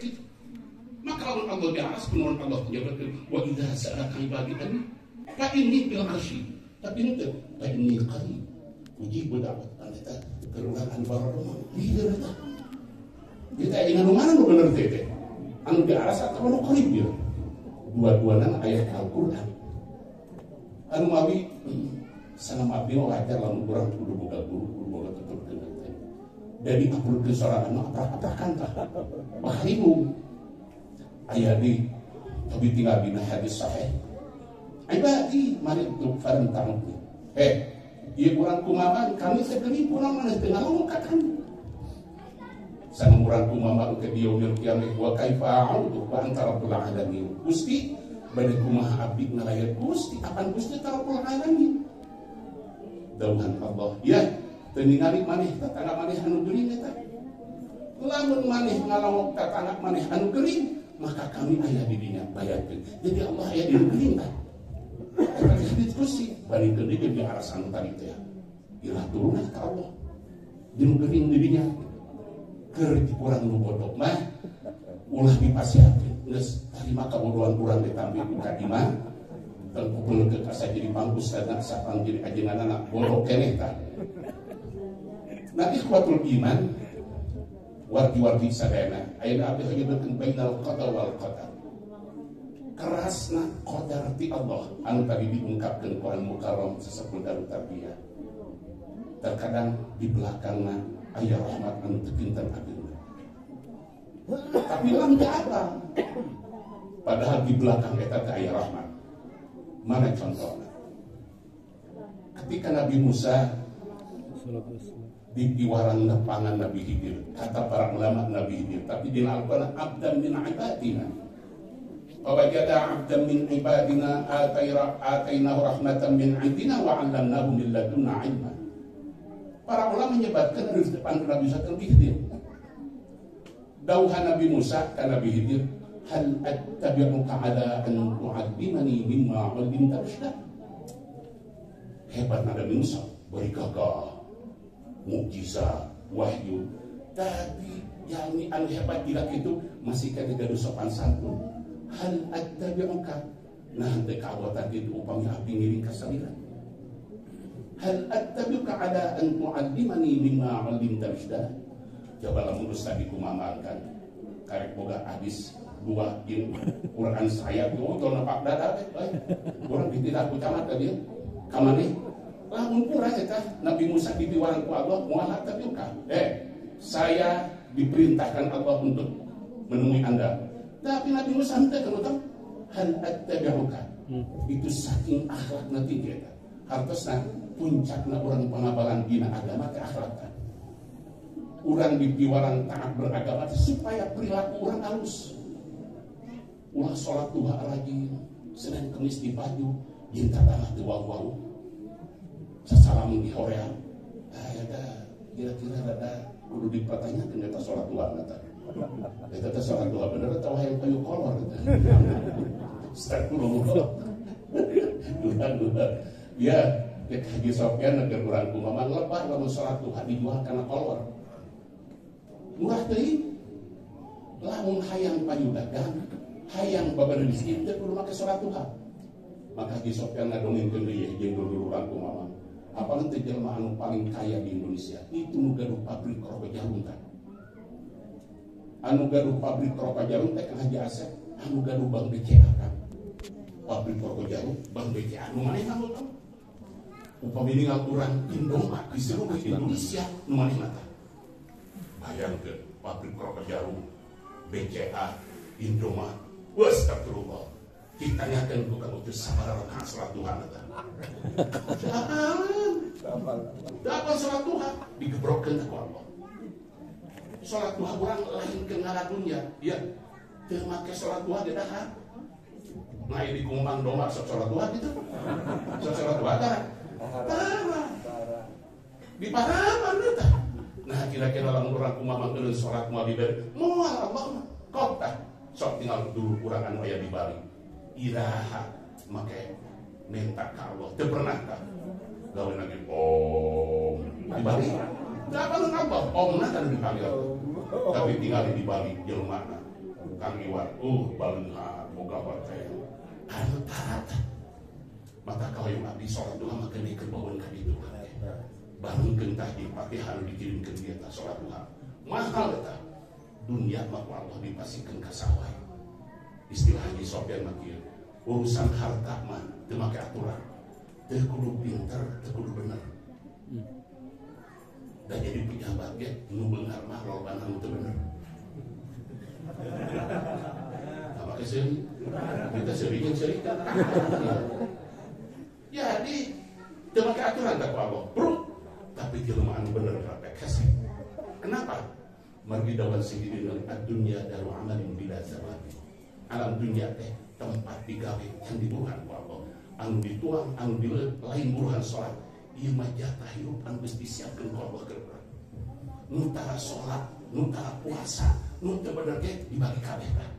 Gitu. Maka lamun Allah di aras kunaon Allah nyebatkeun wa idza sa'alaka ibadi anni fa inni bil arsy. Tapi henteu fa inni qarib ujibu da'wat eta keur urang anu barodo lieur eta. Kita aya nu mana nu bener teh? Anu di aras atawa nu qarib ieu? Dua-duana aya Al-Qur'an. Anu mawi sanam abdi wajar lamun urang kudu boga guru, kudu boga tuturkeun teh. Dari aprutkeun sorangan mah aprah-aprakan tah. Bahrimu aya di tapi tinggal dina hadis sahih. Ibadi mari tu faram ta'udni. Ieu urang kumaha kami segeri pulang maneh teu ngalongok ka kami. Sanam urang kumaha ke yaumil qiyamah wa kaifa a'udu wa anta rabbul alamin. Gusti bade kumaha abdi ngalayat Gusti apan Gusti rabbul alamin. Dawuhan Allah, ya teu ningali maneh tatangga maneh anu geuring eta. Lamun maneh ngalongok tatangga maneh anu geuring, maka kami aya di dinya bayarkeun. Jadi Allah aya di geuring tah. Eta hadis kursi bandingkeun deui jeung di aras anu tadi teh. Ilah turunna ka Allah. Jeung geuring di dinya. Keur urang nu bodoh mah ulah dipasihakeun. Geus tarima kabodohan urang ditampi ku ka imah. Teu kumpulkeun asa jadi pangkus dan asa pang jadi ajenganana bodoh keneh tah. Nah ikhwatul iman wargi-wargi sadayana ayeuna abdi nyebutkeun bainal qada wal qadar. Kerasna qadar ti Allah anu tadi diungkapkeun ku Al Mukarram sesepuh Darut Tarbiyah. Terkadang di belakangna aya rahmat anu teu kinten ageungna. Tapi lam teu apa? Padahal di belakang eta teh aya rahmat. Mana contohna? Ketika Nabi Musa di piwarang nepangan Nabi Khidir, kata para ulama Nabi Khidir, tapi di Al-Quran abdan min ibadina. Wa wajada abdan min ibadina atainahu rahmatan min indina wa 'allamnahu min ladunna ilma. Para ulama menyebutkan di depan Nabi Musa Nabi Khidir. Dauhan Nabi Musa ka Nabi Khidir, hal attabi'uka ala an tu'allimani mimma 'allimta rusyda. Hebat Nabi Musa, beri gagah, mukjizat, wahyu. Tapi yang anu hebat tidak itu masih kena gaduh sopan santun. Hal attabi'uka, nah teu kabotan itu upami abdi ngiring ka salira. Hal attabi'uka ala an tu'allimani mimma 'allimta rusyda. Coba lamun geus tadi kumamalkan karek boga hadis dua jeung Quran saya tuh tol napak dada teh euy. Urang ditidak ku camat ka dieu. Ka maneh? Lamun kurang eta Nabi Musa dipiwarang ku Allah moal attabi'uka. Saya diperintahkan Allah untuk menemui Anda. Tapi Nabi Musa henteu kan hal attabi'uka. Itu saking akhlakna tinggi eta. Hartosna puncakna urang pangabalan dina agama teh akhlak. Urang dipiwarang taat beragama supaya perilaku urang halus. Ulah salat duha rajin, Senin Kamis di baju, jeung tatangah teu wau-wau. Sasalamun di hoream. Ah, kira-kira rada kudu dipertanyakeun eta salat duha eta. Eta teh salat duha bener atawa hayang payu kolor eta. Astagfirullah. Duha-duha. Ya, dek Haji Sofyan keur urang kumaha lebar lamun salat duha dijual kana kolor. Murah teuing. Lamun hayang payu dagang, hayang babari miskin teu kudu make salat duha. Maka Haji Sofyan ngadongengkeun deui jeung dulur urang kumaha. Apalagi teh jelema anu paling kaya di Indonesia itu nu gaduh pabrik rokok jarum teh. Anu gaduh pabrik rokok jarum teh Kang Haji Asep, anu gaduh Bank BCA kan. Pabrik rokok jarum, Bank BCA nu manehna teh. Upami ninggal urang Indomaret di seluruh Indonesia nu manehna teh. Bayangkeun pabrik rokok jarum, BCA, Indomaret. Astagfirullah. Ditanyakan ku Kang Ucus sabaraha rakaat salat duha eta. Dapat salat duha digebrokkeun ku Allah. Salat duha urang lain ke ngaradunya, ya. Teu make salat duha di dahar. Nah, di kumbang domba sok salat duha gitu. Sok salat duha tah. Tara. Di paraman eta. Nah, kira-kira lamun urang kumaha mangkeun salat moal dibere, moal Allah mah. Kok tah sok tinggal dulu urang anu aya di Bali. Iraha make minta ka Allah teu pernah tah. Gawe lagi om di Bali. Teu apaleun Allah, omna kan dipanggil. Tapi tinggal di Bali jelema Kang Iwan, baleunghar boga hotel. Anu tarata. Mata kahoyong abdi salat duha mah keun keur baweun ka ditu. Barengkeun tah di Fatihah anu dikirimkeun dia tah salat duha. Mahal eta. Dunia mah ku Allah dipasihkeun ka sawah. Istilah Haji Sofyan mah kieu. Urusan harta mah teu make aturan. Teu kudu pinter, teu kudu bener. Da jadi pejabat ge nu beunghar mah lolobana nu teu bener. Nah, make seuri. Kita seuri jeung seuri. Jadi teu make aturan tah ku Allah. Bro, tapi jelema anu bener rapek hese. Kenapa? Margi dawan sihidin ad-dunya daru amalin bila zawabi. Alam dunia teh tempat digawe yang diburuhan ku Allah. Anu dituang, anu dileut lain buruhan salat. Ieu mah jatah hirup anu geus disiapkeun ku Allah keur urang. Nu tara salat, nu tara puasa, nu teu bener ge dibagi kabeh tah.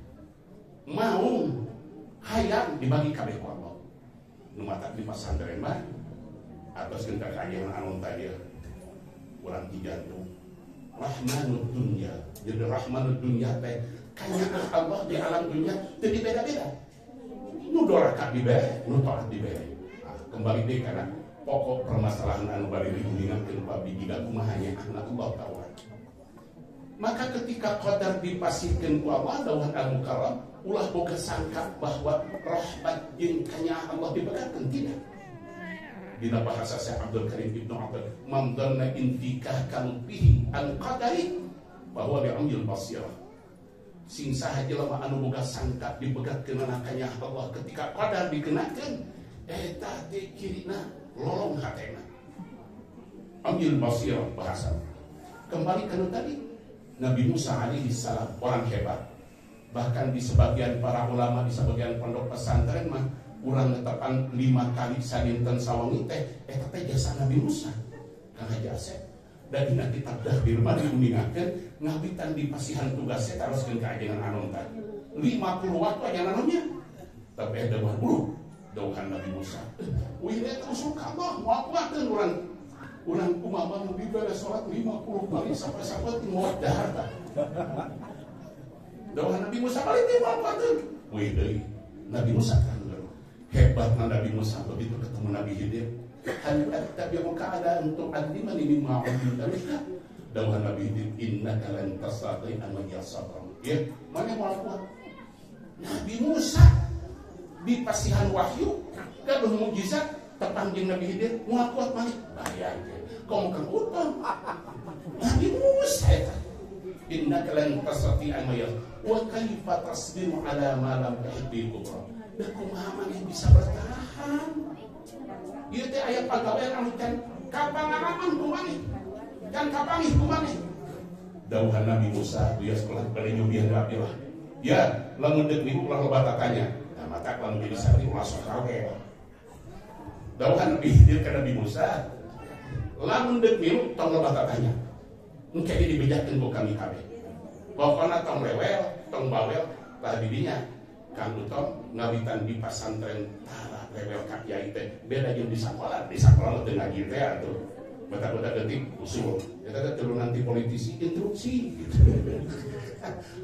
Maung hayang dibagi kabeh ku Allah. Nu matak di pasantren mah atos ka kajian anu tadi urang ti jantung. Rahmanud dunya. Jadi rahmanud dunya teh kanyaah Allah di alam dunia teu dibeda-beda. Nu doraka dibere, nu taat dibere. Nah, kembali deui kana pokok permasalahan anu bari diuningakeun ku abdi jiga kumaha nya anak Allah taala. Maka ketika qadar dipasihkeun ku Allah dawuhan al-mukarram, ulah boga sangka bahwa rahmat jeung kanyaah Allah dibedakeun, tidak. Dina bahasa Syekh Abdul Karim Ibnu Abdul man dhanna infikah kalbihi an qadari bahwa bi'amil basirah. Sing saha jelema anu boga sangka dibegatkeun kanyaah Allah ketika qadar dikenakeun eta teh cirina lolong hatena. Amil basirah bahasa. Kembali ke tadi Nabi Musa alaihi salam orang hebat. Bahkan di sebagian para ulama di sebagian pondok pesantren mah urang netepan 5 kali sadinten sawengi teh eta teh jasa Nabi Musa. Kang Haji Asep. Dan dina kitab Dahdir mah diuningakeun ngawitan di pasihan tugasnya taroskeun ka ajengan anom tadi. 50 waktu ajengan anomnya. Tapi ada buruh dawuhan Nabi Musa. Wih eta usul ka Allah moal kuateun urang. Urang kumaha nu dibere salat 50 kali sampai-sampai moal dahar tah. Dawuhan Nabi Musa balik teh moal kuateun. Wih deui Nabi Musa kan hebatna Nabi Musa begitu ketemu Nabi Khidir. Hal attabi'uka ala an tu'allimani mimma 'ullimta rushda. Dawuhan Nabi Khidir innaka lan tastati'a ma'iya sabra. Ya, mana moal kuat? Nabi Musa di pasihan wahyu gaduh mukjizat tepang jeung Nabi Khidir moal kuat maneh. Bayangkeun komo kang utang. Nabi Musa eta innaka lan tastati'a ma'iya wa kaifa tasbiru ala ma lam tuhit bi kubra. Da kumaha maneh bisa bertahan? Ieu teh aya pagawean anu can kapangalaman ku maneh. Can kapanggih ku maneh. Dawuhan Nabi Musa dia sekolah bade nyobian abdi lah. Ya, lamun deuk niku ulah loba tatanya. Nah, matak lamun jadi santri ulah sok kawe. Dawuhan Nabi Khidir ka Nabi Musa, lamun deuk milu tong loba tatanya. Engke dibejakeun ku kami kabeh. Pokona tong rewel, tong bawel, tah didinya. Kang Utom ngawitan di pasantren tara rewel ka kiai teh beda jeung di sakola teu ngaji teh atuh. Bata-bata detik usul. Eta teh turunan ti politisi instruksi gitu.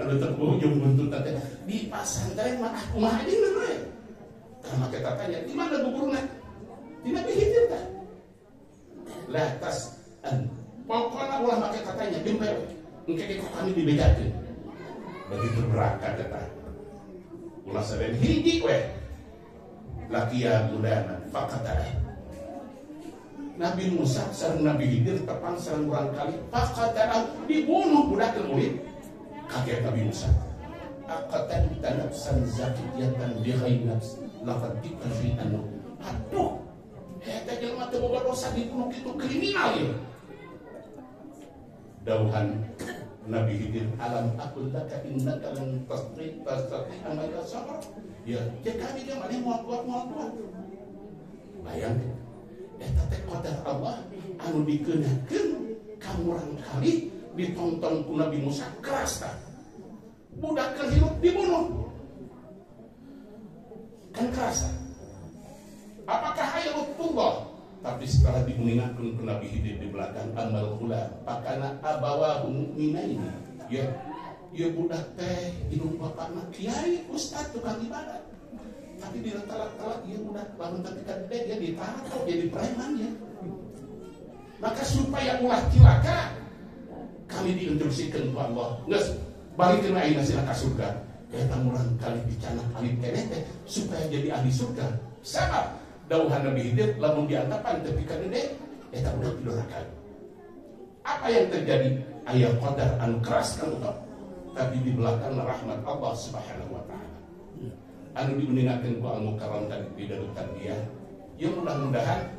Anu teu ujung buntut teh di pasantren mah kumaha deui we. Tah make tatanya di mana gugurna? Di Nabi Khidir tah. Lah tas an pokona ulah make tatanya gempe we. Engke ku kami dibejakeun. Begitu berangkat eta. Ulah saben hiji we lakiya gulaman faqatala. Nabi Musa sareng Nabi Khidir tepang sareng urang kali faqatala dibunuh budak ulit. Kaget Nabi Musa. Aqatalta nafsan zakiyatan bi ghairi nafs laqad ji'ta syai'an. Aduh, eta jelema teu boga dosa dibunuh kitu kriminal ieu. Dawuhan Nabi Khidir alam aqul laka innaka lan tastati' ma sabr. Ya, cek kami ge maneh moal kuat moal kuat. Bayangkeun eta teh qadar Allah anu dikeunakeun ka murang kali ditonton ku Nabi Musa keras tah. Budak keur hirup dibunuh. Kan keras tah. Apakah aya lutfullah? Tapi setelah diuningakeun ku Nabi Khidir di belakang amal kula pakana abawahu mu'minaini. Ya, ya budak teh indung bapakna kiai, ustad, tukang ibadat. Tapi diletak-letak ya budak lamun tapi gede dia ditaruh jadi preman ya. Maka supaya ulah cilaka kami diinstruksikan ku Allah. Geus balikeun ayeuna sila ka surga. Eta murang kali dicanak alit keneh teh supaya jadi ahli surga. Sabab dauhan Nabi Khidir lamun diantapan tepi ka gede eta budak didoraka. Apa yang terjadi? Aya qadar anu keras kan utop. Tapi di belakang rahmat Allah Subhanahu wa taala. Anu diuningakeun ku Al Mukarram tadi di Darut Tarbiyah. Ya mudah-mudahan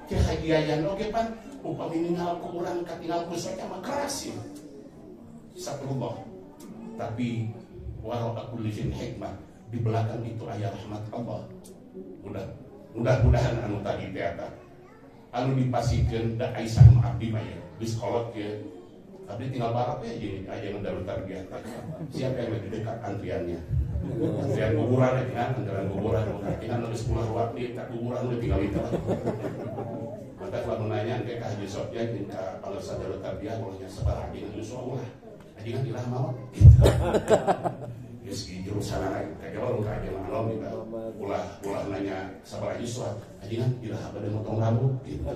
kehagiaan oge pan upami ningal ku urang katinggal ku soca mah keras ya. Astagfirullah. Tapi wara'a kulli syai'in hikmah, di belakang itu aya rahmat Allah. Mudah-mudahan anu tadi teh eta anu dipasikeun da Aisyah mah abdi mah ya geus kolot ye. Abdi tinggal barap ya jadi aja Darut Tarbiyah. Siapa yang lebih dekat antriannya? Antrian kuburan ya kan, antrian kuburan. Tinggal nulis pulang waktu, tak kuburan udah tinggal itu. Maka kalau nanya ke Haji Sofyan jeung ka Pangersa Darut Tarbiyah ulahnya sabaraha jeung yuswa ulah. Ajengan ilah maot. Geus jurusan lain. Kayak ka ajengan alom gitu. Ulah ulah nanya sabaraha yuswa, ajengan ilah bade motong rambut gitu.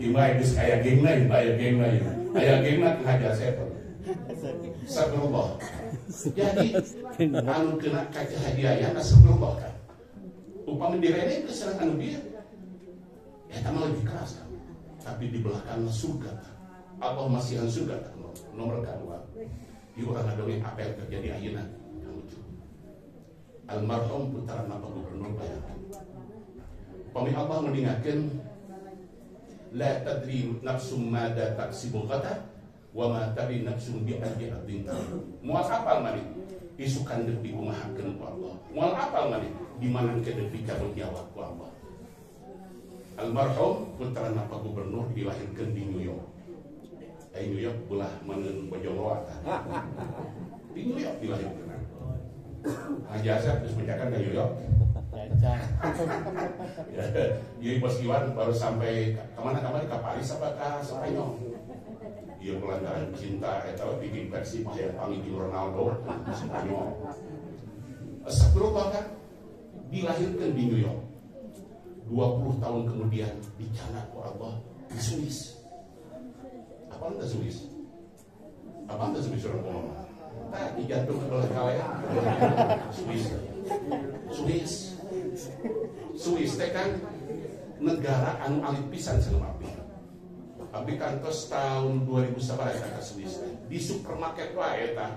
Ima geus aya gengna, aya gengna. Aya gengna ka Haji Asep. Astagfirullah. Jadi anu kena kacahagiayana astagfirullah kan. Upami direne ke sareng anu bieu eta mah lebih keras kan. Tapi di belakang surga kan. Allah masihan surga kan. Nomor kedua. Di urang ngadongeng apa yang terjadi ayeuna kang lucu. Almarhum putra Bapak Gubernur bayangkan. Upami Allah meninggalkan la tadri nafsum mada taksibu ghadan wa ma tadri nafsum bi ayyi ardin tamut. Moal apal maneh isukan deuk dikumahakeun ku Allah. Moal apal maneh di mana ke deuk dicabut nyawa ku Allah. Almarhum putra Bapak Gubernur dilahirkeun di New York. New York belah maneun Bojongloa tah. Di New York dilahirkeun. Haji Asep geus mencakan ke New York. Jadi Bos Iwan baru sampai kemana kemarin ke Paris apa ke Spanyol. Dia pelantaran cinta eta bikin versi yang panggil Ronaldo Spanyol. Astagfirullah kan dilahirkan di New York. 20 tahun kemudian dicanak ku Allah di Swiss. Apa anda Swiss? Apa anda Swiss orang ngomong? Tah di jantung belah kalian. Swiss. Swiss. Swiss teh kan negara anu alit pisan sareng abdi. Abdi kantos tahun 2000 eta ka Swiss teh. Di supermarket wae eta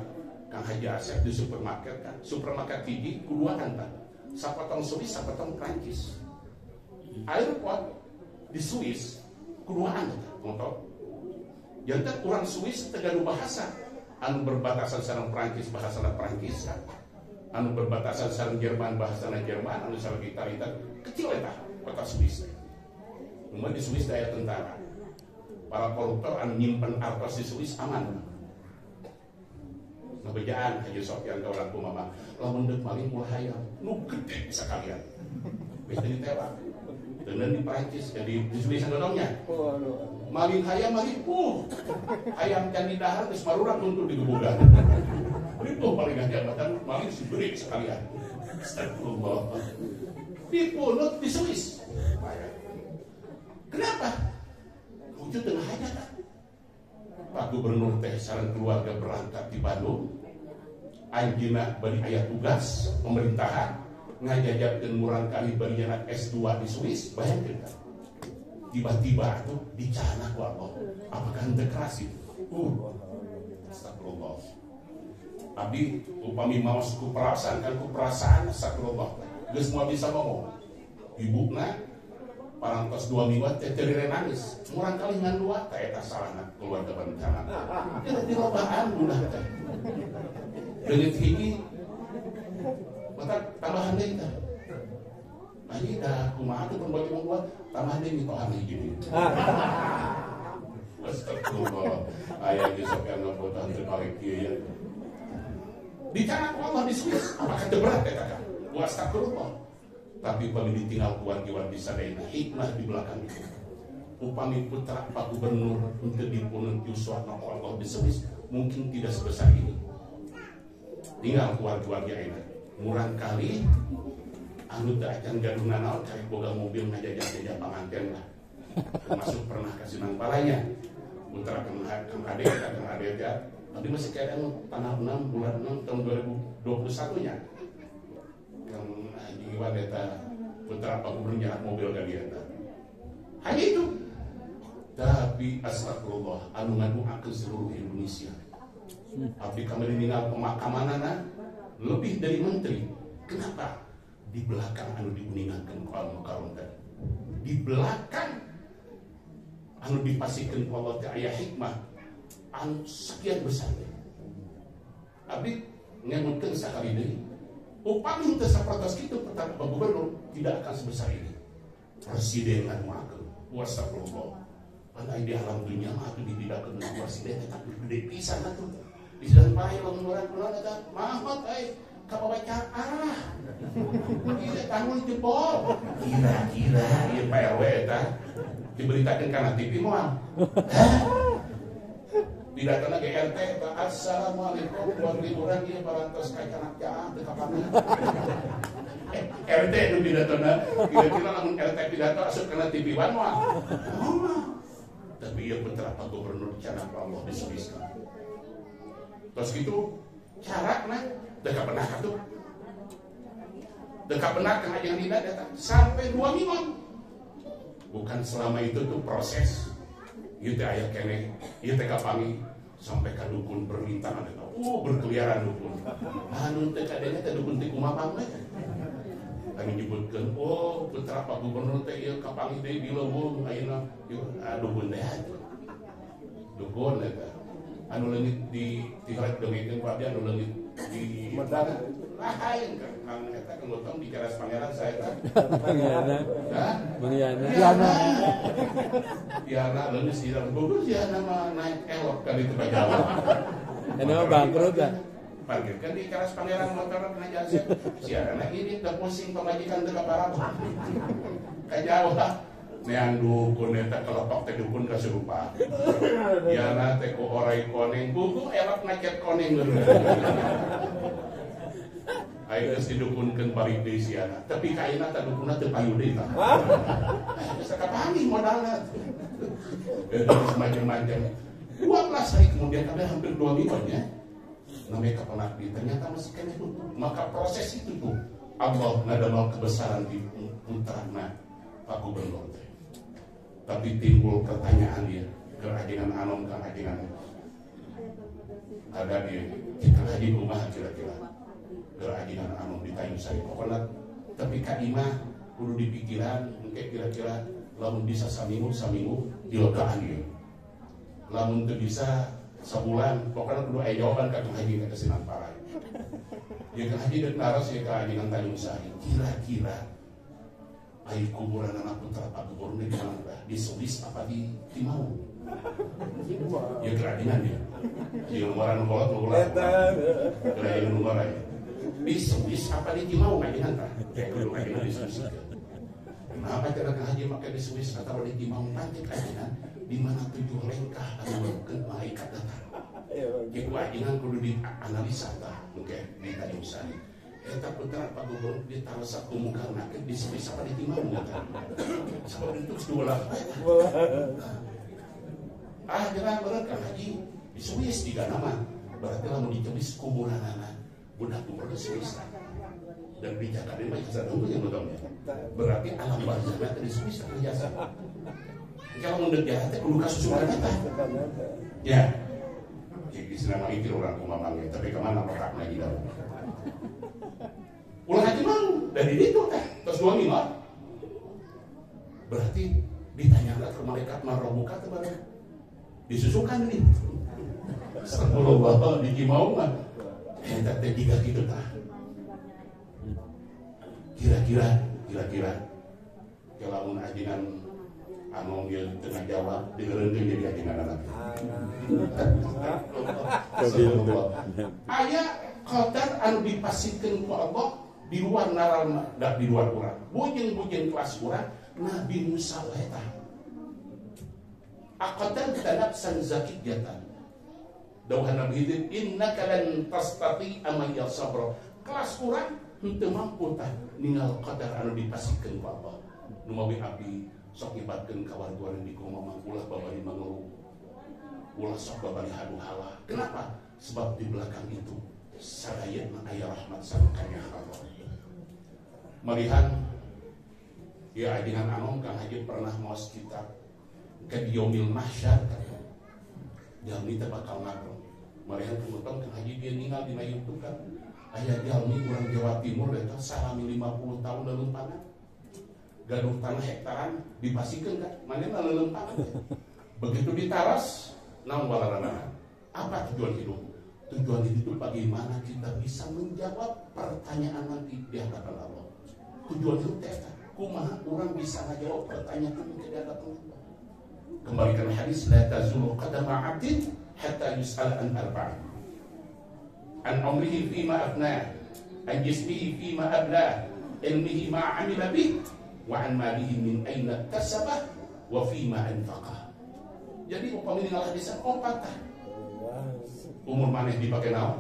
Kang Haji Asep di supermarket kan. Supermarket hiji kuduaan tah. Sapotong Swiss, sapotong Prancis. Airport di Swiss kuduaan tah, ngotot. Jantan urang Swiss teu gaduh bahasa. Anu berbatasan sareng Prancis bahasana Prancis kan. Anu berbatasan sareng Jerman bahasana Jerman, anu sareng Italia kecil eta kota Swiss. Cuma di Swiss daya tentara. Para koruptor anu nyimpen artos di Swiss aman. Ngabejaan Haji Sofyan ka urang kumaha. Lamun deuk maling ulah hayam, nu gede sakalian. Geus ditewak. Deungeun di Prancis jadi di Swiss nodongnya. Maling hayam ripuh. Hayam can didahar geus marurak tuntut digebugan. Ripuh paling jabatan maling si berik sekalian. Astagfirullah. Dipunut di Swiss. Kenapa? Wujud tengah hajat. Pak Gubernur teh sareng keluarga berangkat di Bandung. Anjeunna bari aya tugas pemerintahan ngajajabkeun murang kali bari anak S2 di Swiss, bayangkeun kan. Tiba-tiba tuh dicanak ku Allah. Apakah henteu keras itu? Astagfirullah. Abdi upami maos ku perasaan kan ku perasaan astagfirullah. Geus moal bisa ngomong. Ibuna parantos 2 minggu teh teu nangis. Murang kali ngan dua teh eta salahna keluarga berencana. Eta dirobaan budak teh. Leungit hiji maka tambahan deui teh. Ayi dah kumaha tuh pembuat dua tambahan deui mitohan hiji deui. Astagfirullah. Aya geus sok ngabotan teu balik kieu ya. Dicanak Allah di Swiss, apakah teu berat eta kan? Wa astagfirullah. Tapi kalau ditinggal keluarga bisa sadayana hikmah di belakang itu. Upami putra Pak Gubernur untuk dipunun yuswana Allah di Swiss mungkin tidak sebesar ini. Tinggal keluarga ayeuna. Murang kali anu teu acan gaduh nanaon karek boga mobil ngajajah-jajah panganten lah. Termasuk pernah ka Sinang Palanya. Putra Kang Ade, Kang Ade ya. Tapi masih kayak tanggal 6 bulan 6 tahun 2021 nya. Kang Haji Iwan eta putra Pak Gubernur nyarak mobil ka dieu eta. Hanya itu. Tapi astagfirullah anu ngaduakeun seluruh Indonesia. Abdi kamari ninggal pemakamanana lebih dari menteri. Kenapa? Di belakang anu diuningakeun ku Al-Mukarram tadi. Di belakang anu dipasikeun ku Allah teh aya hikmah anu sekian besarnya. Abdi ngemutkeun sakali deui. Upami teu sapertos kitu putra Pak Gubernur tidak akan sebesar ini. Presiden anu ageng, astagfirullah. Karena di alam dunia mah atuh dibedakeun ku presiden eta gede pisan atuh. Di sedang pae lamun urang kunaon eta maot euy kabaca ah. Ieu tanggul jebol. Kira-kira ieu Pak RW eta diberitakeun kana TV moal. Didatangna ge RT eta assalamualaikum wargi urang ieu parantos kacanak caang teu kapangan. RT nu pidatona kira-kira lamun RT pidato asup kana TV wan moal. Tapi ia putra Pak Gubernur cara Allah disuliskan. Terus gitu cara nah dekat benar tuh. Dekat benar kang ajengan dina datang sampai 2 minggu. Bukan selama itu tuh proses. Ieu teh aya keneh, ieu teh kapangi sampai ka dukun berlintangan eta. Berkeliaran dukun. Anu teh kadenya teh dukun teh kumaha we. Kami nyebutkeun, oh putra Pak Gubernur teh ieu kapanggih deui di leuweung ayeuna ieu dukun teh atuh. Dukun eta. Anu leungit di tiharep dongengkeun ku abdi anu leungit di Medang. Lain Kang eta Kang Gotong di Caras Pangeran saya eta. Mangiana. Hah? Mangiana. Tiana. Tiana leungit si Bogor Tiana mah naik elok kali itu Jawa. Ini mah bangkrut dah. Parkirkan di Caras Pangeran motor kena jasa. Siaran ini udah pusing pemajikan teu kaparab. Ka Jawa. Neang dukun eta kelepok teh dukun kasurupan. Yana teh ku orai koneng, buku elok ngacet koneng geus. Ayeuna geus didukunkeun balik deui siana. Tapi ka ayeuna teh dukunna teu payu deui tah. Geus kapanggih modalna. Terus macam-macam. 12 hari kemudian ada hampir 2 minggu ya. Namanya kapan ternyata masih kena itu. Maka proses itu tuh Allah ngadamel kebesaran di putrana Pak Gubernur. Tapi timbul pertanyaan dia ke ajengan anom ke ajengan ada dia kita haji kumaha kira-kira ke ajengan anom ditanya saya pokoknya tapi ka imah kudu dipikiran mungkin kira-kira lamun bisa saminggu saminggu dilekaan dia lamun teu bisa sebulan pokoknya kudu aya jawaban ka Kang Haji ka Sinan Parai. Ya Kang Haji deuk naros ya ka ajengan Tanjung Sari kira-kira ai kuburan anak putra Pak Gubernur di mana dah? Di Swiss apa di Timau? Ya kerajinan ya. Di luaran kolot ulah. Kerajinan luar ya. Di Swiss apa di Timau ngajinan tah? Kayak kudu ngajinan di Swiss. Kenapa cara Kang Haji make di Swiss atau di Timau nanti kajinan di mana 7 lengkah anu ke malaikat datang. Ya ku ajinan kudu dianalisa tah, oke, di Tanjung Sari. Eta putra Pak Gubernur ditaros ku mungkar nakir di Swiss apa di Timau eta. Sabab itu geus dua. Ah jangan berat Kang Haji di Swiss di nama. Berarti lamun ditebis kuburanana budak gubernur Swiss. Dan bicara di mah jasa nunggu yang betul. Berarti alam barzah teh di Swiss teh jasa. Kalau mun deuk jahat teh kudu kasusuran eta. Ya. Jadi selama itu orang kumaha ge tapi kemana otakna di dalam. Ulah haji mau dari itu teh terus 2 minggu. Berarti ditanyakan ke malaikat marrobuka teh bareng. Disusukan nih. Astagfirullah di Cimau mah eta teh jiga kitu tah. Kira-kira lamun ajengan anu ieu teu ngajawab dieureunkeun jadi ajengan anak. Aya qadar anu dipasikeun ku Allah di luar nalar da di luar urang. Bujeng-bujeng kelas urang Nabi Musa wae tah. Aqatalta nafsan zakiyatan. Dawuhan Nabi Khidir, innaka lan tastati'a man yasabra. Kelas urang henteu mampu tah ningal qadar anu dipasikeun ku Allah. Nu mawi abdi sok nyebatkeun ka warga di kumaha ulah babari mangeluh. Ulah sok babari haduhala. Kenapa? Sebab di belakang itu sadayana aya rahmat sareng karunia Allah. Malihan ya ajengan anom Kang Haji pernah maos kitab ke Yaumil Mahsyar jalmi teh bakal ngabrol. Malihan kemutan Kang Haji dia ninggal dina YouTube kan. Aya jalmi urang Jawa Timur eta salami 50 tahun leuleumpangan. Gaduh tanah hektaran dipasikeun kan manehna leuleumpangan. Begitu ditaras naon balarana? Apa tujuan hidup? Tujuan hidup bagaimana kita bisa menjawab pertanyaan nanti di hadapan Allah. Tujuan hidup teh kumaha urang bisa ngajawab pertanyaan di hadapan Allah. Kembalikan hadis la tazulu qadama 'abdin hatta yus'al an arba'in. An umrihi fima afna, an jismihi fima abla, ilmihi ma 'amila bih, wa an malihi min aina iktasabah wa fima anfaqah. Jadi upami ningal hadisan opat tah. Umur maneh dipake naon?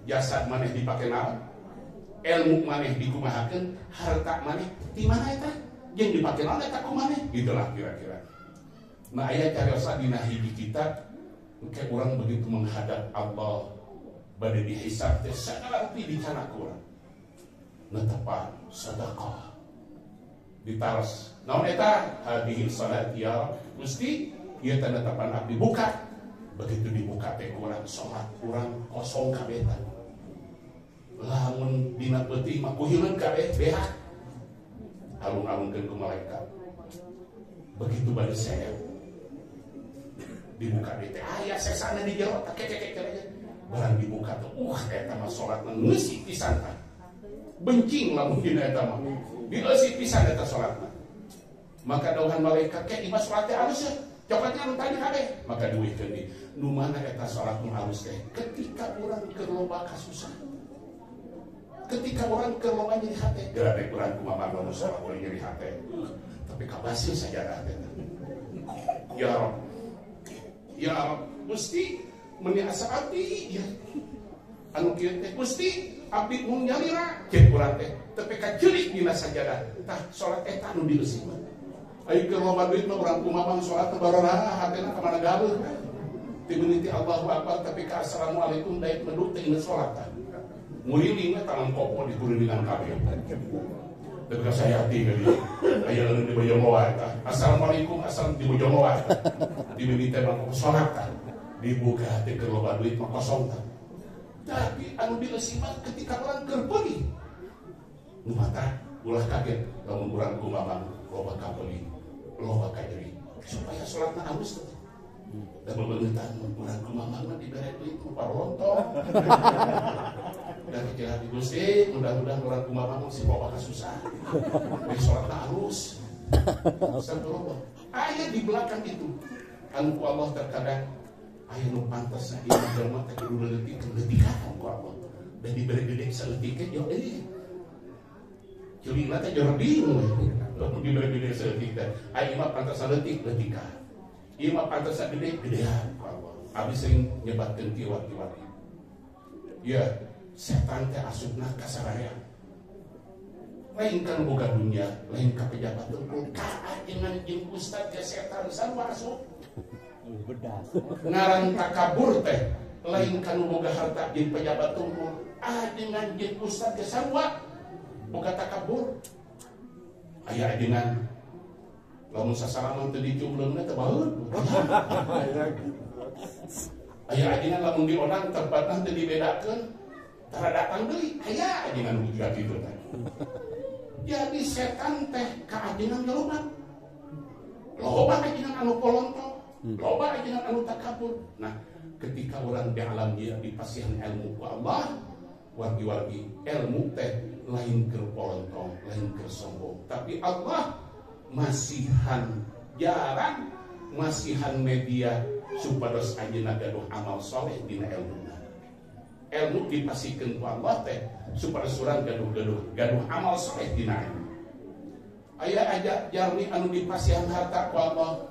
Jasad maneh dipake naon? Ilmu maneh dikumahakeun, harta maneh di mana eta? Jeung dipake naon eta ku maneh? Gitulah kira-kira. Nah aya cariosa dina hiji kitab engke urang begitu menghadap Allah bade dihisab teh sagala rupi dicana ku urang. Netepan sedekah. Ditaros. Naon eta? Hadhihi salat ya Gusti, ieu teh netepan abdi buka. Begitu dibuka teh kurang sholat kurang kosong kabeh teh. Lamun dina peuting mah kuhileun kabeh beak. Alung-alungkeun ku malaikat. Begitu bade seep dibuka teh aya sesana di jero teh kekek aja. Barang dibuka teh eta mah salatna ngeusi pisan tah. Bencing lamun dina eta mah. Dieusi pisan eta salatna. Maka dawuhan malaikat ke imah salat teh alus ya. Coklatnya anu tadi kabeh, maka diwihkeun di nu mana eta salat nu alus teh ketika urang keur loba kasusahan. Ketika urang keur loba nyeri hate, geura teh urang kumaha nu salat urang nyeri hate. Tapi kabasil sajadah teh. Ya Rabb. Ya Rabb, Gusti meuni asa abdi ya. Anu kieu teh Gusti abdi mung nyalira ceuk urang teh, tapi ka ceurik dina sajadah. Tah salat eta anu dieusi mah. Ayo keur loba duit mah urang kumaha salat teh barorah hatena ka mana galuh. Ti meuniti Allahu Akbar tapi ka assalamualaikum daek meduk teh inget salat tah. Muriling mah tangan kopo dikurilingan kabeh. Teu ka sayati ka dieu. Aya leungeun di bojong wae tah. Assalamualaikum asal di bojong wae. Di mimiti mah salat tah. Dibuka teh keur loba duit mah kosong tah. Tapi anu dieusi mah ketika urang keur peulih. Nu mata ulah kaget lamun urang kumaha loba kapeulih. Loba kajeri supaya sholatna alus teh. Da bebeuneutan urang kumaha mah dibere duit ku parolontong. Da kecil hati Gusti, mudah-mudahan urang kumaha mah si loba kasusah. Di sholatna alus. Astagfirullah. Aya di belakang itu anu ku Allah terkadang aya nu pantasna ieu jelema teh kudu leutik-leutikan ku Allah. Da dibere gede saeutik ge yo deui. Ceulina teh jording. Dibere gede saeutik teh. Aya mah pantasna leutik leutikan. Ieu mah pantasna gede gedean ku Allah. Abdi sering nyebatkeun kiwat-kiwat. Ya, setan teh asupna ka sararea. Lain kan boga dunia, lain ka pejabat tungkul, ka ajengan jeung ustad ge setan sarua asup. Bedas. Ngaran takabur teh lain kan boga harta jeung pejabat tungkul, ajengan jeung ustad ge sarua boga takabur. Aya ajengan lamun sasalaman teu dicumleungna teh baeud. Aya ajengan lamun diondang tempatna teu dibedakeun, tara datang deui. Aya ajengan nu jiga kitu teh. Jadi setan teh ka ajengan loba. Loba ajengan anu polontong, loba ajengan anu takabur. Nah, ketika orang di alam dia dipasihan ilmu ku Allah, wargi-wargi ilmu teh lain keur polontong, lain keur sombong. Tapi Allah masihan jarang, masihan media supados anjeunna gaduh amal soleh dina ilmuna. Ilmu dipasikeun ku Allah teh supados urang gaduh amal soleh dina ilmu. Aya aja jalmi anu dipasihan harta ku Allah,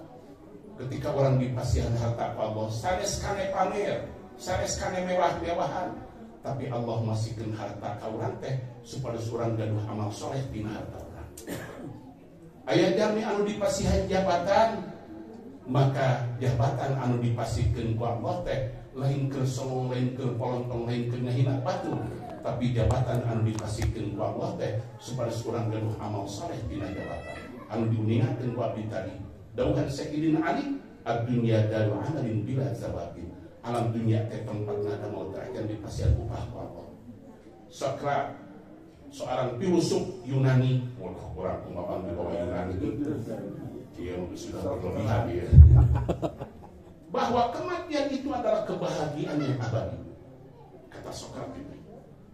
Ketika orang dipasihan harta ku Allah, sanes kane pamer, sanes kane mewah-mewahan, tapi Allah masihkeun harta ka urang teh supaya urang gaduh amal soleh dina harta urang. Aya jalmi anu dipasihan jabatan, maka jabatan anu dipasihkeun ku Allah teh lain keur songong, lain keur polontong, lain keur ngahina batur, tapi jabatan anu dipasihkeun ku Allah teh supaya urang gaduh amal soleh dina jabatan. Anu diuningakeun ku abdi tadi, dauhan Sayyidina Ali, ad-dunya daru amalin bila zawabin. Alam dunia teh tempat nada mau terakhir dipasihan upah ku Allah. Sokrat, seorang filosof Yunani, waduh orang kumapang di bawah Yunani itu, dia sudah berlebihan dia. Bahwa kematian itu adalah kebahagiaan yang abadi. Kata Sokrat itu.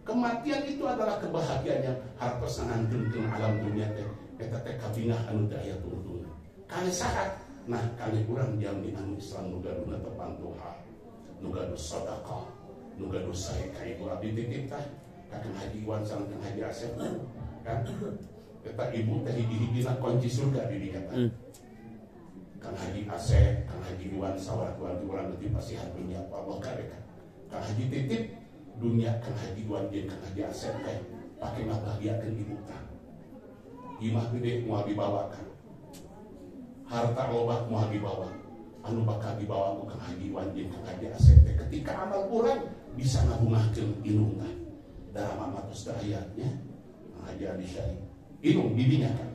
Kematian itu adalah kebahagiaan yang hartos ngangkeun alam dunia teh eta teh kabingah anu teu aya tungtungna. Kane saha? Nah, kane urang jalmi anu Islam nu gaduhna tepang duha, nu gaduh sedekah, nu gaduh sae ka ibu abdi titip tah ka Kang Haji Iwan sareng Kang Haji Asep kan. Eta ibu teh hiji-hijina kunci surga di dinya tah. Kang Haji Asep, Kang Haji Iwan sawarga urang teh dipasihan dunya ku Allah kabeh. Kang Haji titip dunia Kang Haji Iwan jeung Kang Haji Asep teh pake ngabahagiakeun ibu tah. Imah gede moal dibawakan, harta loba moal dibawa, anu bakal dibawa ku Kang Haji Iwan jeung Kang Haji Asep teh ketika amal urang bisa ngabungahkeun indung tah. Darama matos teh aya nya Kang Haji Adi Syari indung didinya kan.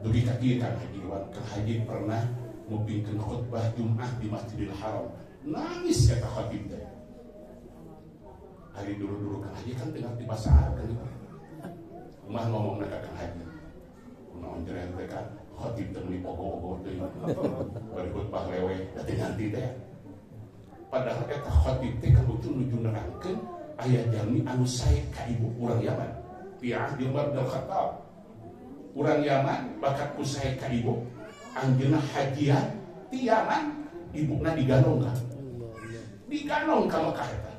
Dugi ka kieu Kang Haji Iwan, Kang Haji pernah ngupingkeun khutbah Jumat di Masjidil Haram, nangis eta khatib teh. Hari dulu-dulu Kang Haji kan teu ngarti bahasa Arab kan. Kumaha ngomongna ka Kang Haji? Kunaon jeren teh kan khatib teh meuni pogo-pogo teh. Bari khutbah lewe da teu ngarti teh. Padahal eta khatib teh kan lucu nuju nerangkeun aya jalmi anu sae ka ibu urang Yaman. Piah di Umar bin Khattab. Urang Yaman bakat ku sae ka ibu, anjeunna hajian ti Yaman, ibuna diganong ka. Diganong ka Mekah eta.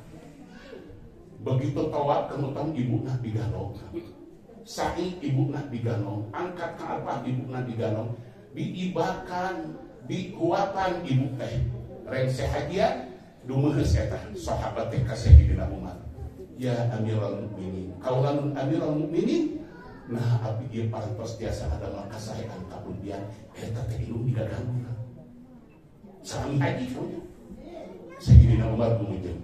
Begitu tawaf kemutan ibuna diganong. Sa'i ibuna diganong, angkat ka Arfah ibuna diganong, diibakan, dihuapan ibu teh. Rengse hajian dumeuheus eta sahabat teh ka Sayyidina Umar. Ya Amirul Mukminin, kaulanun Amirul Mukminin. Nah abdi ieu parantos tiasa ngadamel kasaean kabundian eta teh indung digaganggu. Sami haji kaunya. Sayyidina Umar gumujeng.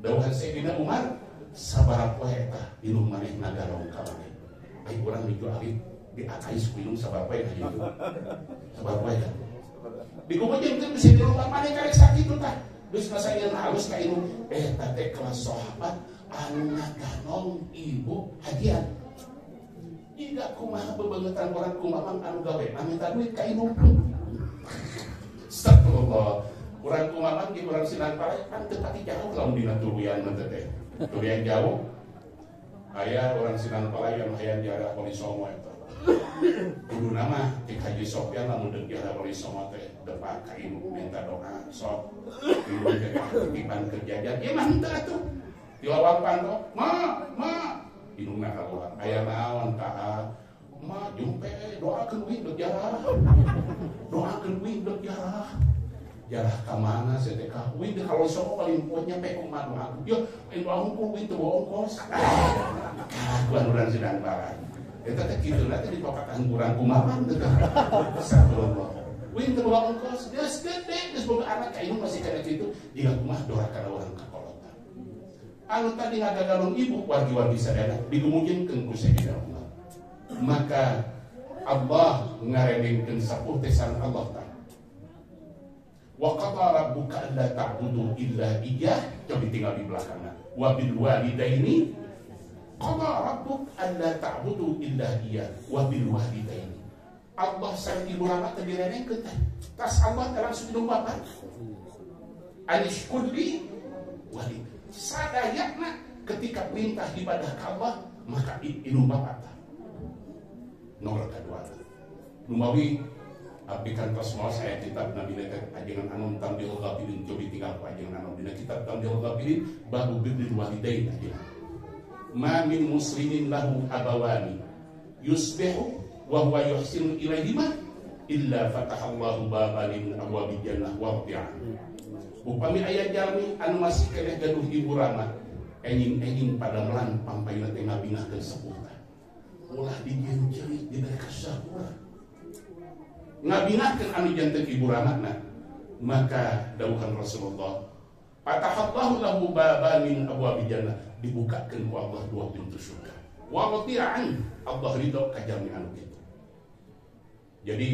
Dauhan Sayyidina Umar sabaraha poe eta indung maneh ngagarong ka maneh. Ai urang nuju alit diakais ku indung sabaraha poe haji itu. Sabaraha poe kan. Digumujeng teh Sayyidina Umar maneh karek sakitu tah. Geus masa ieu halus ka indung eta teh kelas sahabat anu ngaganong ibu hajian. Jika kumaha bebangetan orang kumamang anu gawe minta duit ka indung. Astagfirullah. Urang kumamang jeung urang Sinan Palai kan teu pati jauh lamun dina tuluyan mah teh. Tuluyan jauh. Aya urang Sinan Palai yang hayang jarah Wali Songo eta. Kuduna mah cek Haji Sofyan lamun deuk jarah Wali Songo teh depak ka indung minta doa sok. Indung teh titipan keur jajan. Ieu mah henteu atuh. Di lawang panto, ma, ma. Indungna kaluar. Aya naon ka? Ma jumpe doakeun uing deuk jarah. Doakeun uing deuk jarah. Jarah ka mana sia teh ka? Uing deuk ka Wali Songo paling poe nyampe kumaha doakeun. Yo, doa hungkul uing teu bawa ongkos. Kalakuan urang Sidang Palai. Eta teh kituna teh dipapatahan urang kumaha teh ka. Astagfirullah. Uing teu bawa ongkos, geus gede, geus boga anak ka indung masih kana kitu, jiga kumaha doraka urang ka kolotan. Anu tadi ngagagalung ibu wargi-wargi sadayana digumujengkeun ku Sayyidina Umar. Maka Allah ngarendengkeun sapuh teh sareng Allah tah. Wa qada rabbuka alla ta'budu illa iyyah, coba tinggal di belakangna. Wa bil walidaini qada rabbuk alla ta'budu illa iyyah wa bil walidaini. Allah sareng ibu rama teh direndengkeun teh. Tas Allah teh langsung indung bapa. Anishkurli wali. Sadayana ketika perintah ibadah ka Allah maka indung bapa tah. Nomor kedua. Lumawi abdi kantos maos aya kitab Nabi teh ajengan anom Tamdihul Ghafilin cobi tinggal ku ajengan anom dina kitab Tamdihul Ghafilin babu birrul walidain ajengan. Ma min muslimin lahu abawani yusbihu wa huwa yuhsinu ilaihima illa fatahallahu baban min abwabil jannah wa radi'a. Upami aya jalmi anu masih keneh gaduh ibu rama enjing-enjing pada melan pampayuna teh ngabingahkeun sepuh tah. Ulah dijieun ceurik dibere kasahuran. Ngabingahkeun anu janten ibu ramana, maka dawuhan Rasulullah fatahallahu lahu baban min abwabil jannah, dibukakeun ku Allah dua pintu surga. Wa radi'an, Allah ridho ka jalmi anu kitu. Jadi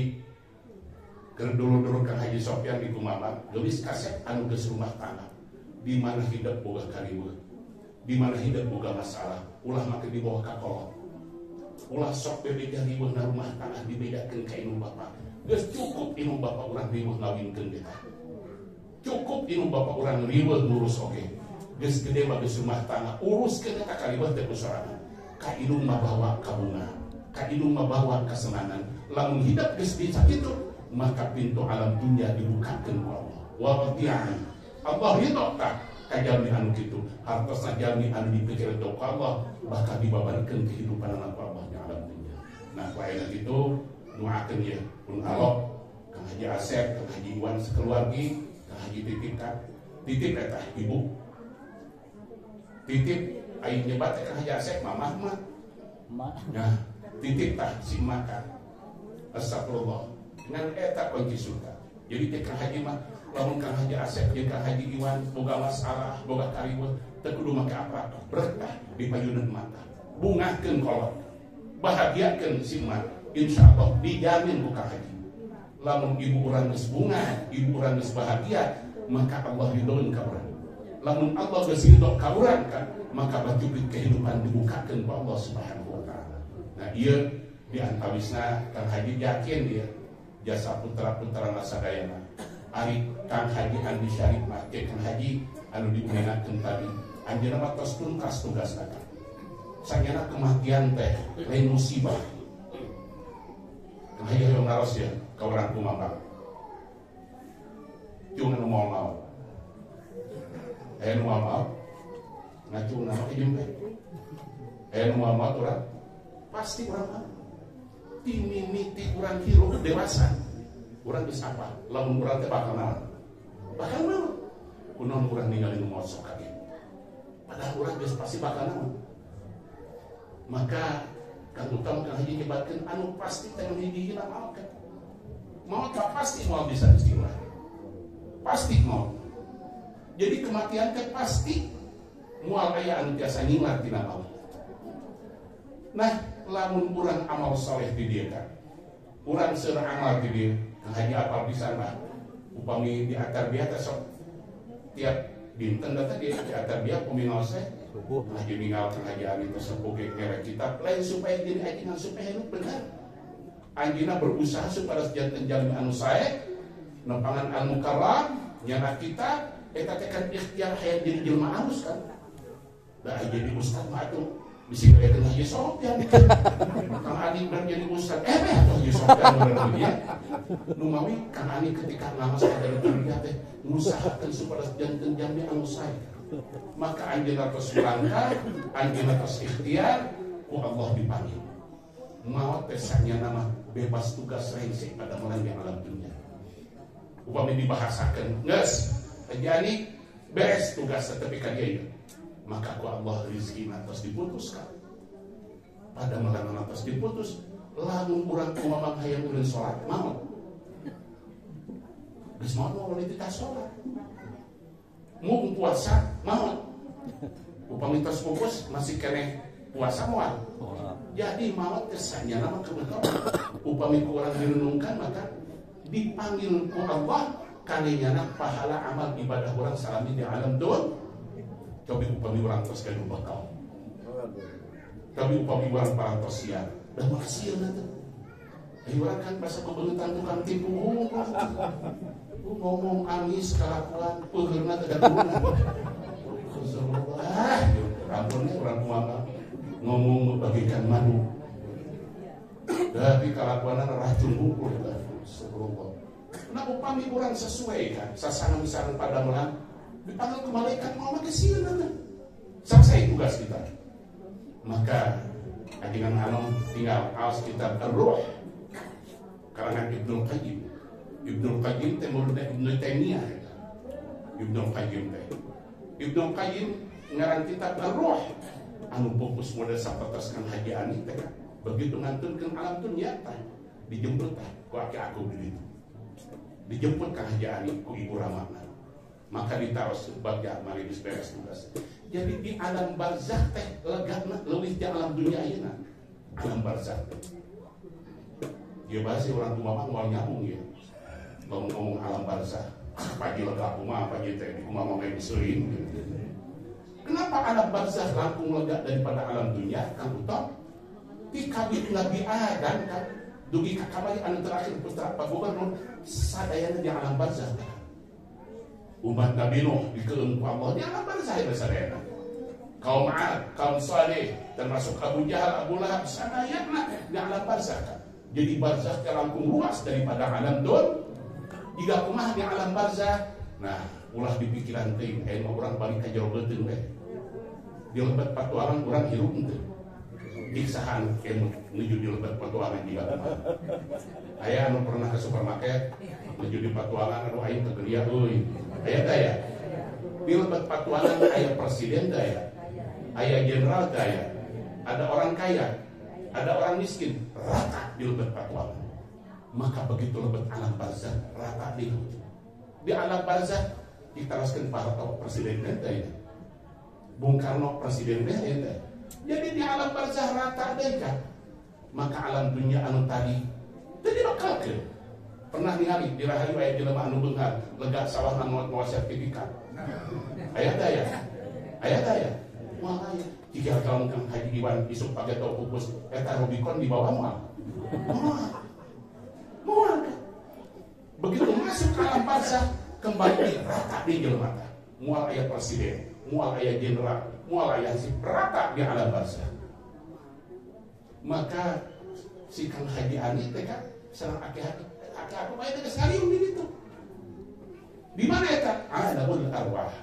keur dulur-dulur Kang Haji Sofyan di Kumama geulis kasep anu geus rumah tangga di mana hidup boga kariweuh, di mana hidup boga masalah, ulah make dibawa ka kolot. Ulah sok bebeja riweuh na rumah tangga dibedakeun ka indung bapa. Geus cukup indung bapa urang riweuh ngawinkeun eta. Cukup indung bapa urang riweuh ngurus oge. Geus gede mah geus rumah tangga, uruskeun eta kariweuh teh ku sorangan. Ka indung mah bawa ka bunga, ka indung mah bawa kasenangan. Lamun hidup geus bisa kitu, maka pintu alam dunia dibukakeun ku Allah. Wa radi'an, Allah ridho tah ka jalmi anu kitu. Hartosna jalmi anu dipikir ku Allah bakal dibabarkeun kehidupan ku Allah di alam dunia. Nah, ku ayeuna kitu nuakeun ieu pun alok Kang Haji Asep, Kang Haji Iwan sekeluargi, Kang Haji titip ka titip eta ibu. Titip aing nyebat teh Kang Haji Asep mamah mah. Nah, titip tah si maka. Astagfirullah. Ngan eta kunci surga. Jadi teh Kang Haji mah lamun Kang Haji Asep jeung Kang Haji Iwan boga masalah, boga kariweuh, teu kudu make apa-apa. Berkah di payunan mata. Bungahkeun kolot. Bahagiakeun si emak. Insyaallah dijamin ku Kang Haji. Lamun ibu urang geus bungah, ibu urang geus bahagia, maka Allah ridhoeun ka urang. Lamun Allah geus ridho ka urang kan, maka batu kehidupan dibukakeun ku Allah Subhanahu wa taala. Nah, ieu di antawisna Kang Haji yakin dia jasa putra-putra sadayana. Ari Kang Haji Andi Syarif mah Kang Haji anu diuningakeun tadi, anjeunna mah tos tuntas tugasna. Sanyana kematian teh lain musibah. Kang Haji hoyong naros ya ka urang Kumambang. Cung anu moal maot. Aya nu moal maot? Ngacung nama ke jempe. Aya nu moal maot urang? Pasti urang maot. Timimiti urang hirup dewasa. Urang geus apa? Lamun urang teh bakal naon? Bakal naon? Kunaon urang ningali nu maot sok kaget. Padahal urang geus pasti bakal naon. Maka Kang Utama Kang Haji nyebatkeun anu pasti teh nu hiji-hijina maot kan. Maot tak pasti moal bisa istilah. Pasti maot. Jadi kematian teh pasti moal aya anu tiasa nyinglar tina maut. Nah, lamun urang amal soleh di dieu kan. Urang seur amal di dieu, Kang Haji apal pisan mah. Upami di atar biah teh sok tiap dinten teh di atar biah upami ngaos teh subuh. Kang Haji ninggal Kang Haji Ali teh sepuh ge ngerek kitab lain supaya jadi ajengan supaya hidup bener. Anjeunna berusaha supaya janten jalmi anu sae, nempangan al mukarram, nyana kita eta teh kan ikhtiar hayang jadi jelema alus kan. Da jadi ustad mah atuh bisi ngayakeun Haji Sofyan. Kang Ani bener jadi ustad, beh atuh Haji Sofyan bener dia. Nu mawi Kang Ani ketika ngaos ka dunia teh ngusahakeun supaya janten jalmi anu sae. Maka anjeunna tos berangkat, anjeunna tos ikhtiar, ku Allah dipanggil. Maot teh sanyana mah bebas tugas rengse pada melanjang alam dunia. Upami dibahasakeun, geus Haji Ani beres tugas tapi ka dieu. Maka ku Allah rezeki atas diputuskan. Pada melangan atas diputus, lamun urang kumamang hayang ulin salat maot. Geus maot mah ulin titah salat. Mung puasa maot. Upami tos pupus masih keneh puasa moal. Jadi maot teh sanyana mah kebetulan. Upami ku urang direnungkan maka dipanggil ku Allah kaninyana pahala amal ibadah urang salami di alam dunia. Cobi upami urang tos gaduh bakal. Cobi upami urang parantos siar. Da maksiat teh. Ayo urang kan basa kebeungetan tukang tipu. Ngomong amis kalakuan peuheurna teh gaduhna. Rasulullah, ampun urang kumaha ngomong bagaikan madu. Tapi kalakuanna racun hukum Astagfirullah. Nah upami urang sesuai kan sasangan sareng padamelan dipanggil ke malaikat mau make sieun teh. Selesai tugas kita. Maka ajengan anom tinggal aos kitab Ar-Ruh. Karangan Ibnul Qayyim. Ibnul Qayyim teh muridna Ibnu Taimiyah. Ibnul Qayyim teh. Ibnul Qayyim ngarang kitab Ar-Ruh anu fokus model sapertos Kang Haji Ani teh. Begitu ngantunkeun alam dunya tah dijemput tah ku aki aku di ditu. Dijemput Kang Haji Ani ku Ibu Ramana. Maka ditaros bagja mari geus beres tugas. Jadi di alam barzakh teh legana leuwih di alam dunia ayeuna. Alam barzakh teh. Ieu bahasa urang tua mah moal nyambung ya. Ngomong alam barzakh. Pagi lega kumaha pagi teh kumaha mah seuring. Kenapa alam barzakh langkung lega daripada alam dunia? Kang Utok? Ti kabit Nabi Adam kan dugi ka kamari anu terakhir putra Pak Gubernur sadayana di alam barzakh. Umat Nabi Nuh dikeun ku Allah di alam barzakh sadayana. Kaum Ad, kaum Saleh, termasuk Abu Jahal, Abu Lahab sadayana di alam barzakh. Jadi barzakh langkung luas daripada alam dunia. Jika kumaha di alam barzakh, nah ulah dipikiran teuing aya mah urang balik ka jero beuteung we. Di lebet patualan urang hirup henteu. Diksahan kemut nuju di lebet patualan jiga kumaha. Aya anu pernah ke supermarket nuju di patualan aduh aing teu gelia euy. Aya teh ya? Di lebet patualan aya presiden teh ya? Aya jenderal teh ya? Ada orang kaya, ada orang miskin, rata di lebet patualan. Maka begitu lebet alam barzakh rata di. Di alam barzakh diteruskan para tokoh presiden teh ya. Bung Karno presiden teh ya. Jadi di alam barzakh rata deui kan. Maka alam dunia anu tadi teu dibakalkeun. Pernah ningali di rahayu aya jelema anu beunghar lega sawahna mawa sertifikat. Aya teh ya? Aya teh ya? Moal aya. Jika kaum Kang Haji Iwan isuk pake tau pupus eta Rubicon di bawah moal. Moal. Moal. Begitu masuk ke alam barzakh kembali rata di jelema teh. Moal aya presiden, moal aya jenderal, moal aya si rata di alam barzakh. Maka si Kang Haji Ani teh kan sareng aki-aki aku bae teh ngaliung di ditu. Di mana eta? Alamul arwah.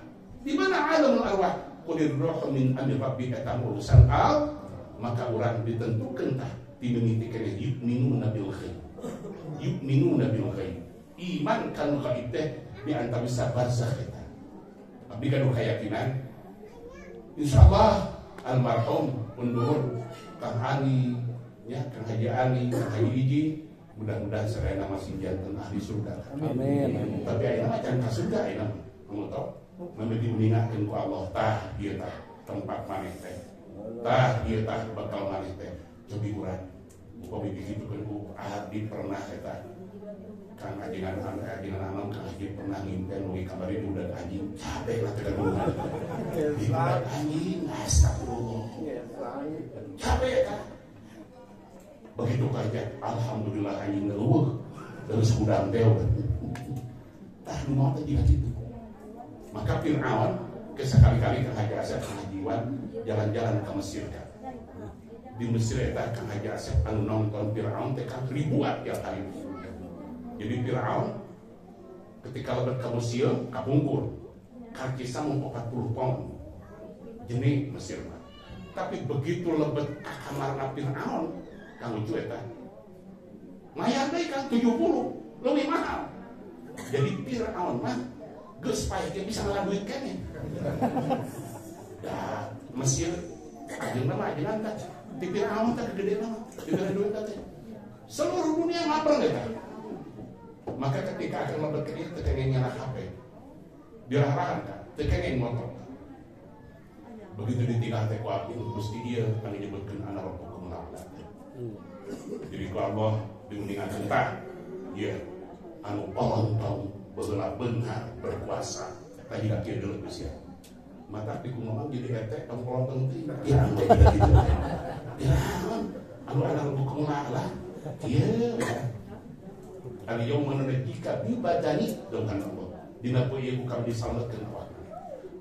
Di mana alamul arwah? Qulir ruhu min amri rabbi eta urusan al, maka urang ditentukeun tah dimimiti keneh yu'minuna bil ghaib. Yu'minuna bil ghaib. Iman kanu ghaib teh di antara barzakh eta. Abdi gaduh keyakinan insyaallah almarhum undur Kang Ani ya, Kang Haji Ani, Kang Haji Iji mudah-mudahan sadayana masih janten ahli surga. Amin. Tapi ayeuna mah can ka surga ayeuna mah. Kamu tahu? Mami diuningakeun ku Allah tah ieu tah tempat maneh teh. Tah ieu tah bakal maneh teh. Cobi urang. Upami dikitukeun ku abdi pernah eta. Kang ajengan anom Kang Haji pernah ngimpen we kamari budak anjing capek lah teh kagungan. Budak anjing astagfirullah. Capek eta. Begitu kayak alhamdulillah anjing leuweuh terus hudang teh. Tah nu maot teh jiga kitu. Maka Fir'aun kesekali-kali Kang Haji Asep Kang Haji Iwan jalan-jalan ke Mesir kan. Di Mesir eta Kang Haji Asep anu nonton Fir'aun teh kan ribuan tiap hari. Jadi Fir'aun ketika lebet ke museum kapungkur karkisa mung 40 pound jenis Mesir mah. Tapi begitu lebet ka kamarna Fir'aun Kang Ucu eta mayar deui kan 70 leuwih mahal. Jadi Fir'aun mah geus paeh ge bisa ngalah duit keneh. Da Mesir ajeuna mah ajeuna teh ti Fir'aun teh gede mah dibere duit teh. Seluruh dunia ngaper eta. Maka ketika akan lebet ke dieu teu kenging nyala HP. Dirahrahan kan, teu kenging motor. Begitu ditinggal teh ku abdi Gusti ieu anu nyebutkeun ana rabbukum la'ala. Jadi ku Allah diuningakeun tah ieu anu polontong baheula beunghar berkuasa eta jiga kieu deuleu geus ya. Mata di kumaha jadi ete tong polontong teh ya anu jiga kitu. Ya anu ana rabbukum la'ala ieu al yauma nunajjika bi badani dengan Allah. Dina poe ieu ku kami disalametkeun awakna.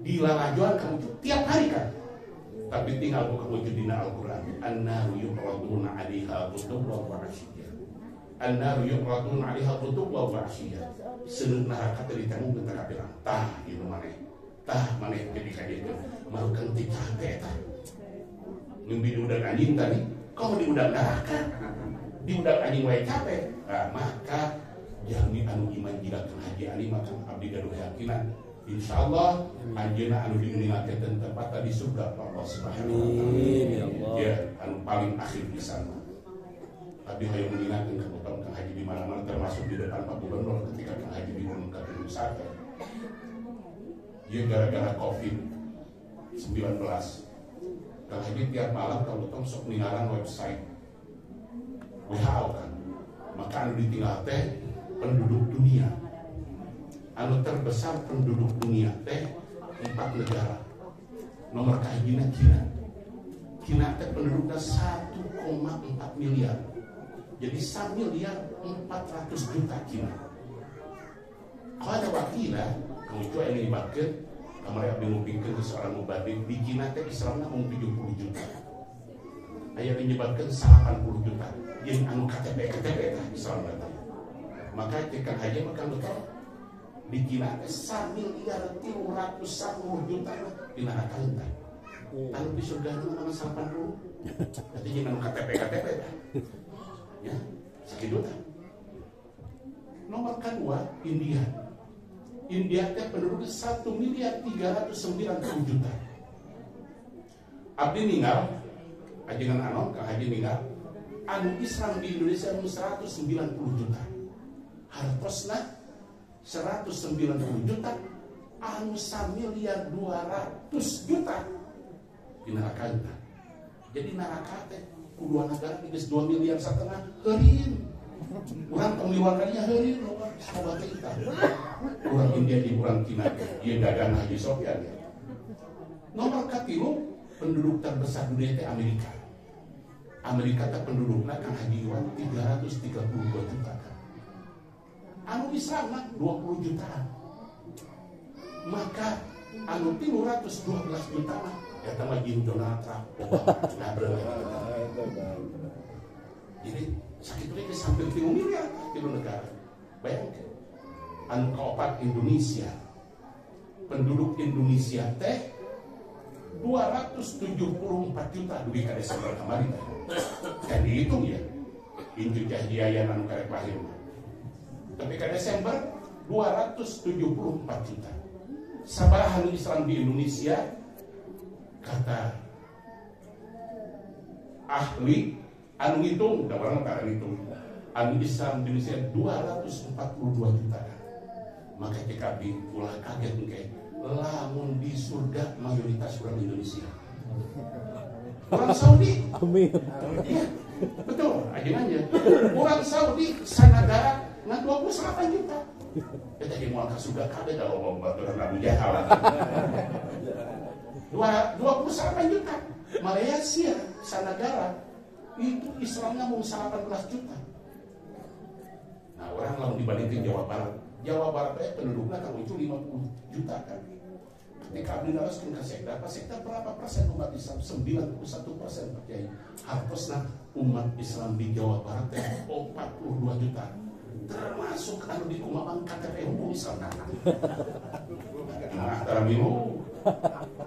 Dilalajoan kamu tiap hari kan. Tapi tinggal ku kamu dina Al-Qur'an. Annaru yuqraduna 'alaiha ghuduwwan wa 'ashiyya. Annaru yuqraduna 'alaiha ghuduwwan wa 'ashiyya. Seuneu neraka teh ditanggung ka kafir. Tah ieu maneh. Tah maneh jadi ka dieu. Marukeun ti capek tah. Mimpi diudag anjing tadi, kau diudag neraka. Diudak anjing wae capek. Nah, maka jalmi anu iman jika Kang Haji Ali maka abdi gaduh keyakinan insyaallah anjeunna anu diuningakeun tempat di surga Allah Subhanahu wa taala. Amin ya Allah. Ya, anu paling akhir pisan. Abdi hayang mengingatkan ke Kang Haji di mana-mana termasuk di depan Pak Gubernur ketika Kang Haji diurun ke Gedung Sate. Ya gara-gara Covid-19. Kang Haji tiap malam kalau tong sok ningalan website WHO kan. Maka anu ditinggal teh penduduk dunia. Anu terbesar penduduk dunia teh 4 negara. Nomor kahijina Cina. Cina teh penduduknya 1,4 miliar. Jadi 1 miliar 400 juta Cina. Kalau ada wakila, kamu itu yang dibakeun, kamari abdi ngupingkeun ke seorang mubalik di Cina teh Islamna mung 70 juta. Aya dinyebatkeun 80 juta. Jeung anu KTP KTP tah Islamna teh. Maka cek Kang Haji mah kang betul. Di Cina teh 1 miliar 310 juta di neraka teh. Anu di surga mah 80. Berarti jeung anu KTP KTP tah. Ya, sakitu tah. Nomor kedua India. India teh penduduk 1 miliar 390 juta. Abdi ninggal, ajengan anom Kang Haji ninggal, anu Islam di Indonesia 190 juta. Hartosna 190 juta, anu 1 miliar 200 juta di neraka. Jadi neraka teh ku dua negara geus 2 miliar setengah heureun. Urang tong liwakannya heureun loba loba teh kita. Urang India di urang Cina ieu dagang Haji Sofyan ya. Nomor katilu penduduk terbesar dunia teh Amerika. Amerika teh pendudukna Kang Haji Iwan 332 juta kan. Anu Islam mah 20 jutaan. Maka anu 312 juta mah eta mah jeung Donald Trump. Nah, jadi sakitu ge sampai 3 miliar tilu negara. Bayangkeun. Anu kaopat Indonesia. Penduduk Indonesia teh 274 juta dugi ka Desember kamari teh. Kan dihitung ya. Incu Cahyayan anu karek lahir. Tapi ka Desember 274 juta. Sabaraha anu Islam di Indonesia kata ahli anu ngitung, da urang tara ngitung. Anu Islam di Indonesia 242 juta. Maka cek abdi ulah kaget engke lamun di surga mayoritas orang Indonesia. Orang Saudi. Amin. Iya, betul, ajengannya. Orang Saudi sanagara ngan 28 juta. Eta ge moal ka surga kabeh da loba baturan Abu Jahal. 28 juta. Malaysia sanagara itu Islamnya mau 18 juta. Nah, orang lamun dibandingkan Jawa Barat. Jawa Barat teh penduduknya kan itu 50 juta kan. Ketika abdi naroskeun ka Sekda, Pak Sekda berapa persen umat Islam? 91% Pak Kiai. Hartosna umat Islam di Jawa Barat teh 42 juta. Termasuk anu di Kumabang KTP hukum Islam. Nah, antara milu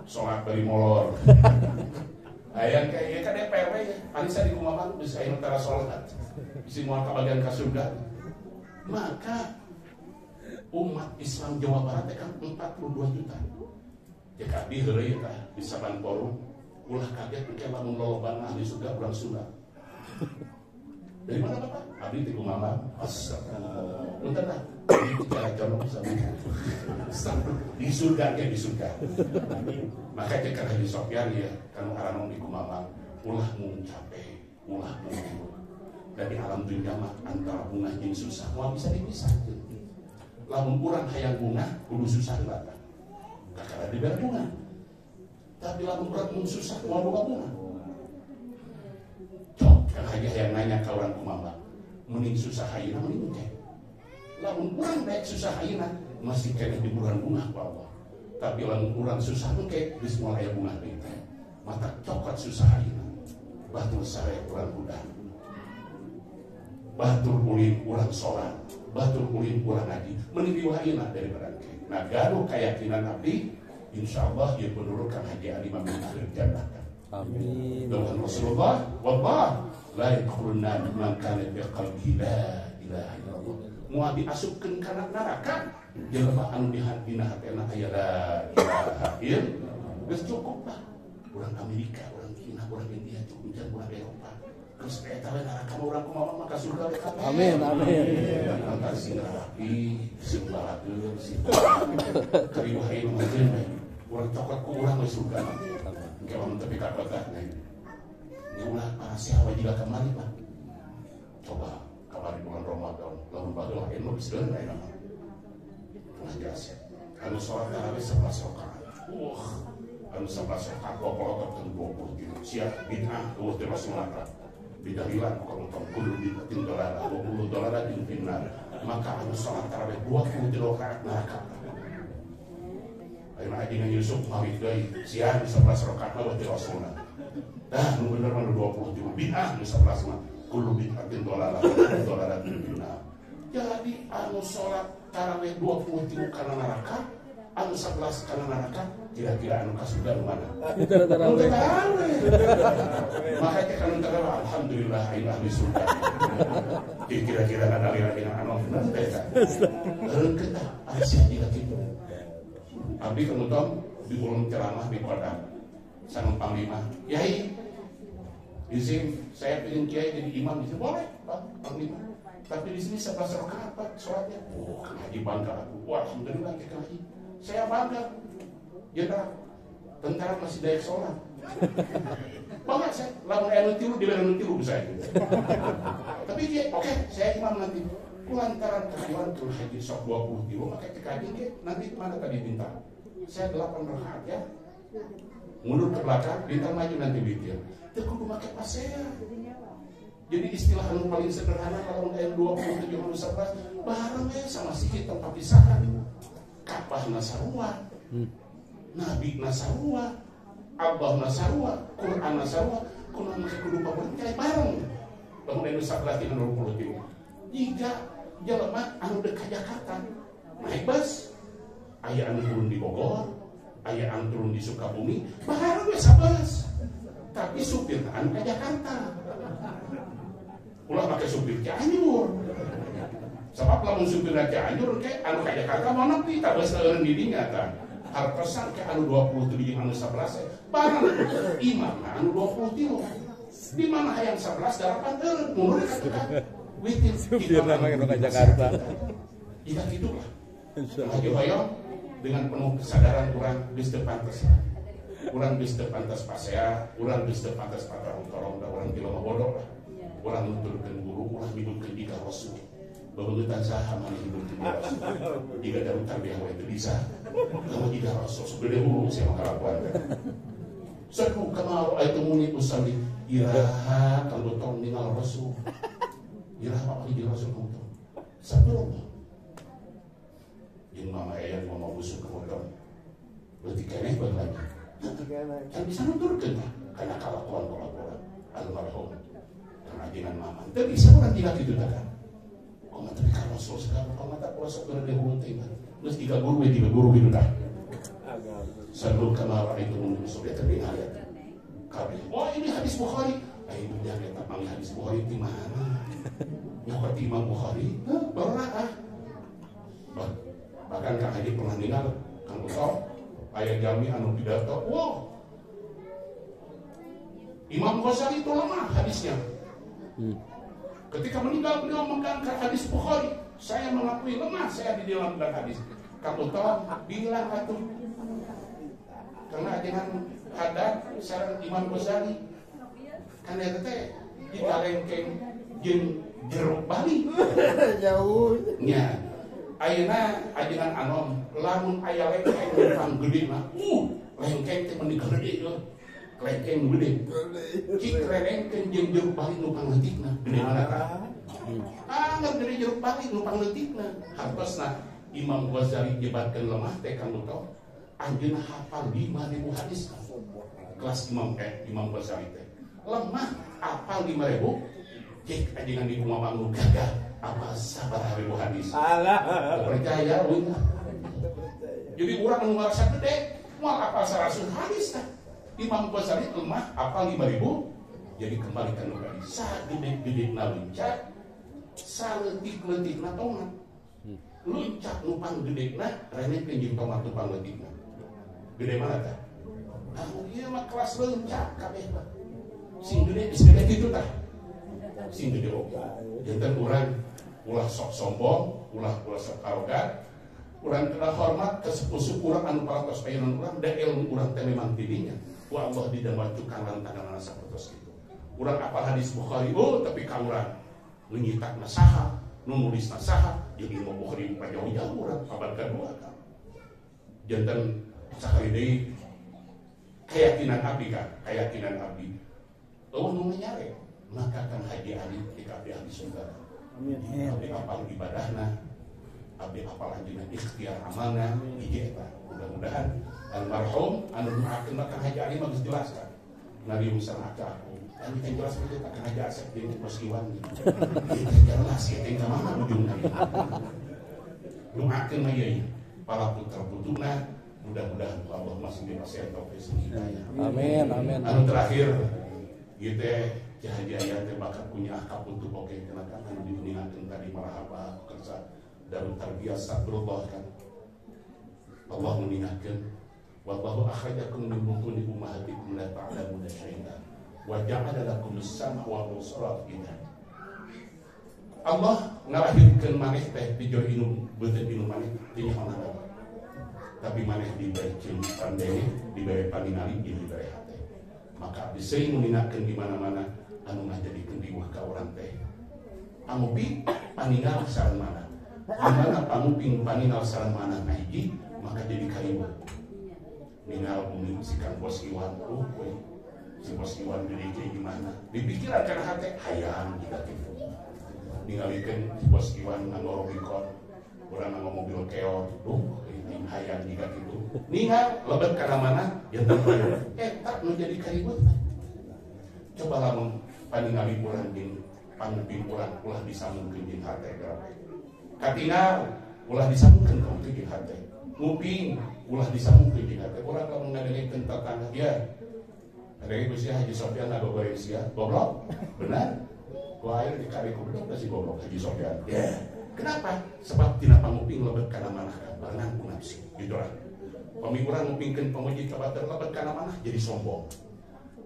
sholat dari molor. Ayang kayak kan DPW ya, Anissa di Kumabang bisa aya tara sholat. Bisi moal kabagian ka surga. Maka umat Islam Jawa Barat teh kan 42 juta. Cek abdi heureuy tah di saban forum ulah kaget engke lamun loloban ahli surga urang Sunda. Dari mana Bapak? Abdi ti Kumabang. Astagfirullah. Punten lah. Bicara colong sama. Di surga ke di surga. Maka cek Haji Sofyan ya, kanu aranom di Kumabang, ulah mung capek, ulah mung. Dari alam dunia mah antara bunga jeung susah moal bisa dipisahkeun. Lamun urang hayang bunga kudu susah heula tah. Kakara dibere bunga. Tapi lamun urang mung susah moal boga bunga. Cok, Kang Haji hayang nanya ka urang Kumabang, mending susah ayeuna mending engke. Lamun urang daek susah ayeuna masih keneh diburuan bunga ku Allah. Tapi lamun urang susah engke geus moal aya bunga deui teh. Mata cokot susah ayeuna. Batur sare urang hudang. Batur ulin urang salat, batur ulin urang ngaji, mending riweuh ayeuna daripada engke. Nah, gaduh keyakinan abdi, insyaallah ieu penduduk Kang Haji Ali mah akhir jannah. Amin. Dawuhan Rasulullah, wallah la yadkhulun nar man kana fi qalbihi la ilaha illallah. Moal diasupkeun kana neraka jelema anu di dina hatena aya la ilaha illallah. Geus cukup lah. Urang Amerika, urang Cina, urang India, cukup jangan urang Eropa. Terus eta we neraka mah urang kumaha mah ka surga we kabeh. Amin, amin. Lantas sing rapi, sing balakeun, sing kariwah ieu mah jeung we. Urang cokot ku urang we surga. Engke lamun tepi ka kota nya. Ulah para sahabat juga kemari Pak. Coba kamari bulan Ramadan, lamun baheula anu geus deun ayeuna mah. Ulah jelas ya. Anu salat tarawih 11 rakaat. Wah, anu 11 rakaat kopolotot 20 tilu. Siap bid'ah eueuh teh Rasulullah. Bid'ah kalau kudu bid'atin dolalah, 20 dolalatin finnar. Maka anu salat tarawih 20 rakaat neraka. Ayeuna ajengan Yusuf mawit deui, sian 11 rakaat mah teh Rasulullah. Dah nu bener mah 20 tilu bid'ah nu 11 mah kudu bid'atin dolalah, dolalatin finnar. Jadi anu salat tarawih 20 tilu kana neraka, anu 11 kana neraka, kira-kira anu ka surga nu mana? Tarawih. Maka teh kana tarawih alhamdulillah aing ahli surga. Jadi kira-kira ngadalira dina anu bener teh eta. Reungkeut tah aya dina kitu. Abdi kemudian diulung ceramah di Padang sareng panglima. Yai, izin saya pilih kiai jadi imam di sini boleh, Pak Panglima. Tapi di sini 11 rakaat Pak sholatnya. Oh, Kang Haji bangga aku. Wah, alhamdulillah Kang Haji. Saya bangga. Jenderal, tentara masih dayak sholat. Bangga saya. Lamun anu tilu diberi anu tilu saya. Tapi dia, oke, saya imam nanti. Kulantaran kawan Kang Haji sok 20 tilu, maka cek haji ke nanti mana tadi bintang. Saya 8 rakaat ya. Mundur ke belakang, bintang maju nanti witir. Teu kudu make pasea. Jadi istilah anu paling sederhana kalau ayat 27 anu 11 bareng we sama si kita papisahan. Kapah nasarua, Nabi nasarua, Allah nasarua, Quran nasarua, kudu make kudu pabercaya bareng. Lamun anu 11 dina 23. Jika jelema anu deuk ka Jakarta naik bus, aya anu turun di Bogor, aya anu turun di Sukabumi, bareng we sabes. Tapi supir anu ka Jakarta. Ulah pakai supir Cianjur. Sebab lamun supir Cianjur ke anu ka Jakarta mau nepi tah geus eureun di dinya tah. Hartosan ke anu 27 jeung anu 11 bareng imam anu 23. Di mana hayang 11 darapan eureun mundur ka tukang. Witir supir namanya ka Jakarta. Jika gitulah. Lagi hoyong dengan penuh kesadaran urang geus teu pantes. Urang geus teu pantas pasea, urang geus teu pantas patarong-torong da urang jelema bodoh lah. Urang nuturkeun guru, ulah nyebutkeun jiga Rasul. Babeungeutan saha maneh nyebutkeun jiga Rasul. Jiga daun tarbiyah we teu bisa. Lamun jiga Rasul segede hulu sia mah kalakuan teh. Saku kama ra'aitumuni usalli iraha kanggo tong ningal Rasul. Iraha apa jiga Rasul kanggo tong. Sabdullah. Jeung mama eyang mama busuk kanggo tong. Leutik keneh bae lagi. Kan bisa nuturkeun tah kana kalakuan-kalakuan almarhum. Ajengan mama, teu bisa urang tidak kitu tah kan. Kumaha teh ka Rasul segala kumaha tah sok gede hulu teh mah. Geus tiga guru we tiga guru kitu tah. Sallu kama ra'aitumuni usalli teh ayat. Kabeh. Wah, ini hadis Bukhari. Ayo udah eta panggil hadis Bukhari di mana? Nyokot Imam Bukhari, heuh baru ah. Bahkan Kang Haji pernah ningal Kang Utoh aya jami anu pidato. Wah. Imam Ghazali itu lemah hadisnya. Ketika meninggal beliau mengangkat hadis Bukhari. Saya mengakui lemah saya di dalam bidang hadis. Kang Utoh bilang atuh. Karena ajengan hadap sareng Imam Ghazali. Kan eta teh dikalengkeng jeung jeruk Bali. Jauh. Nya. Ayeuna ajengan anom lamun aya lengkeng nu gede mah. Lengkeng teh meni gede euy. Lengkeng gede. Cik lengkeng jeung jeruk Bali nu pangleutikna gede mana tah? Ah, gede jeruk Bali nu pangleutikna. Hartosna Imam Ghazali nyebatkeun lemah teh Kang Utoh. Anjeunna hafal 5000 hadis. Kelas Imam Imam Ghazali teh. Lemah hafal 5000. Cik ajengan di kumaha nu gagah apa sabaraha ribu hadis. Alah. Percaya euy. Jadi urang nu ngarasa gede moal apal 100 hadis tah. Imam Ghazali lemah apal 5000 jadi kembali ka nu tadi sagede-gedena lincah saleutik-leutikna tomat. Luncak nu panggedena renehkeun jeung tomat nu pangleutikna. Gede mana tah? Ah ieu mah kelas lencak kabeh mah. Sing gede geus gede kitu tah. Sing gede oge. Janten urang ulah sok sombong, ulah sok arogan. Urang kena hormat ke sepuh urang anu parantos ayeuna urang da ilmu urang teh memang tidinya. Ku Allah didamel tukang lantaran sapertos kitu. Urang apal hadis Bukhari, oh tapi ka urang nu nyitakna saha, nu nulisna saha, jeung Imam Bukhari jauh-jauh urang abad kadua kan. Janten sakali deui keyakinan abdi kan, keyakinan abdi. Eueuh nu nyare, maka Kang Haji Ali ketika abdi ahli surga. Amin. Abdi apal ibadahna, abdi apal anjeunna ikhtiar amalna, hiji eta. Mudah-mudahan almarhum anu nuakeun Kang Haji Ali mah geus jelas kan. Nariung sareng aku. Anu teh jelas kitu Kang Haji Asep jeung Bos Iwan. Ieu jelas ieu teh ka mana ujungna. Nuakeun mah ieu para putra putuna mudah-mudahan Allah masih dipasihan taufik hidayah. Amin amin. Anu terakhir ieu teh Haji Aya teh bakat punya kaputu oge kana kan anu diuningakeun tadi marhaba kersa darut tarbiyah sabrullah kan. Allah mengingatkan wallahu akhrajakum min butuni ummahatikum la ta'lamuna syai'an wa ja'ala lakumus sam'a wal absara af'idah. Allah ngalahirkeun maneh teh di jero inum beuteung inum maneh teu nyaho. Tapi maneh diberi pandenge, diberi paningali, diberi hate. Maka abdi sering mengingatkeun di mana-mana anu ngajadikeun riweuh ka urang teh. Panguping paningal sareng mana. Di mana panguping paningal sareng mana hiji, maka jadi kariweuh. Ningal bumi si Kang Bos Iwan, oh we. Si Bos Iwan gede teh gimana? Dipikiran kana hate hayang jiga kitu. Ningalikeun si Bos Iwan nganggo Rubicon, urang nganggo mobil keor, duh hayang jiga kitu. Ningal lebet kana mana janten riweuh. Eta nu jadi kariweuh. Coba lamun paningali urang jeung panguping urang ulah disambungkeun jeung hate gerape. Katingal ulah disambungkeun ka jeung hate. Nguping ulah disambungkeun jeung hate. Urang lamun ngadengekeun tetangga dia. Ngadengekeun sia Haji Sofyan ngagogoreng sia, goblok. Benar? Ku air dikari ku bedog si goblok Haji Sofyan. Ya. Kenapa? Sebab tina panguping lebet kana manah barengan ku nafsu. Gitu lah. Pami urang ngupingkeun pamuji ka batur lebet kana manah jadi sombong.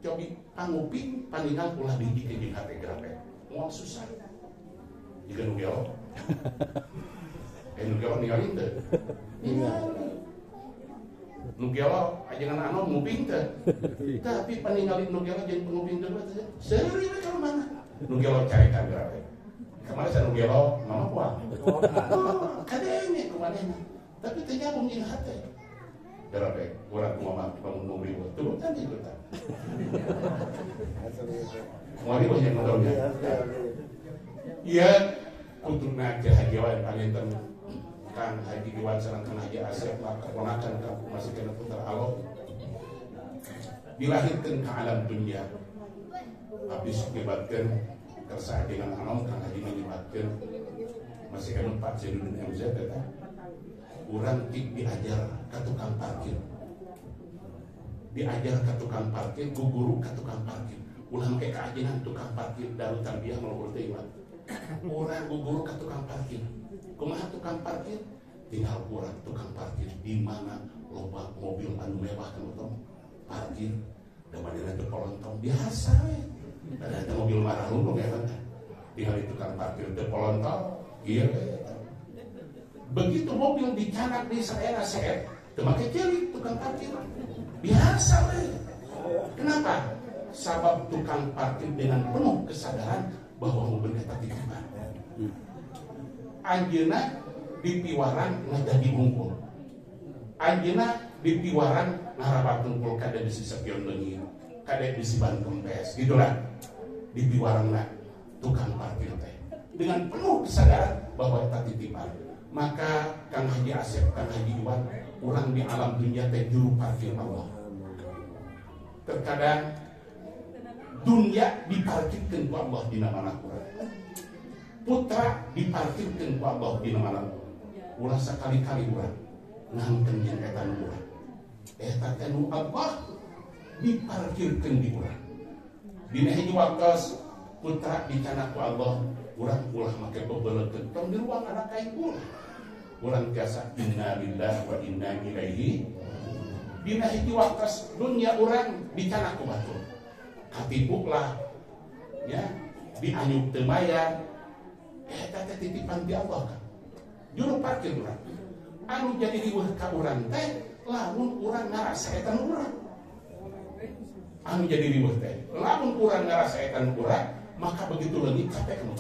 Cobi panguping paningal ulah dihijikeun jeung hate gerape. Moal susah. Jiga nu gelo. Nu gelo ningali teu? Ningali. Nu gelo ajengan anu nguping teu. Tapi paningali nu gelo jeung panguping teu teh seuri we ka mana. Nu gelo carekan gerape. Kemarin saya nu gelo mama puang. Oh, kadenge ku manehna. Tapi teu nyambung jeung hate. Gerape urang kumaha bangun riweuh turutan ikutan. Moal riweuh nya ngomongnya. Ieu kuduna Ki Haji Iwan panginten Kang Haji Iwan sareng Kang Haji Asep mah kaponakan ka masih kena putra Allah. Dilahirkeun ka alam dunia. Abdi sok nyebatkeun kersa dengan anom Kang Haji nyebatkeun masih kena Pak Zainuddin MZ eta. Urang tik diajar ka tukang parkir. Diajar ka tukang parkir, guguru ka tukang parkir. Ulah make kaajenan tukang parkir darut tarbiyah maluhur teh iman. Urang guguru ka tukang parkir. Kumaha tukang parkir? Tinggal urang tukang parkir di mana loba mobil anu mewah kan otong parkir da manehna teu polontong biasa we. Ada mobil marah lu ya kan. Tinggal di tukang parkir teu polontong, ieu we. Begitu mobil dicanak di saera seet, teu make ceurik tukang parkir. Biasa we. Kenapa? Sabab tukang parkir dengan penuh kesadaran bahwa mobil eta titipan. Anjeunna dipiwaran ngajadi unggul. Anjeunna dipiwaran ngarabat unggul kada bisi sepion leungit, kada bisi ban kempes, gitulah. Dipiwarangna tukang parkir teh dengan penuh kesadaran bahwa eta titipan. Maka Kang Haji Asep, Kang Haji Iwan, urang di alam dunia teh juru parkir Allah. Terkadang dunia diparkirkeun ku Allah dina mana urang. Putra diparkirkeun ku Allah dina mana urang. Ulah sakali-kali urang ngangkeun jeung eta nu urang. Eta teh nu Allah. diparkirkeun di urang. Dina hiji waktos putra dicanak ku Allah, urang ulah make bebelekeun tong di ruang anak aing ulah. Urang tiasa inna lillahi wa inna ilaihi. Dina hiji waktos dunya urang dicanak ku batur. Katipu lah ya, dianyuk teu mayar. Eta teh titipan ti Allah kan. Juru parkir urang. Anu jadi riweuh ka urang teh lamun urang ngarasa eta nu urang. Anu jadi riweuh teh lamun urang ngarasa eta nu urang, maka begitu leungit capek nu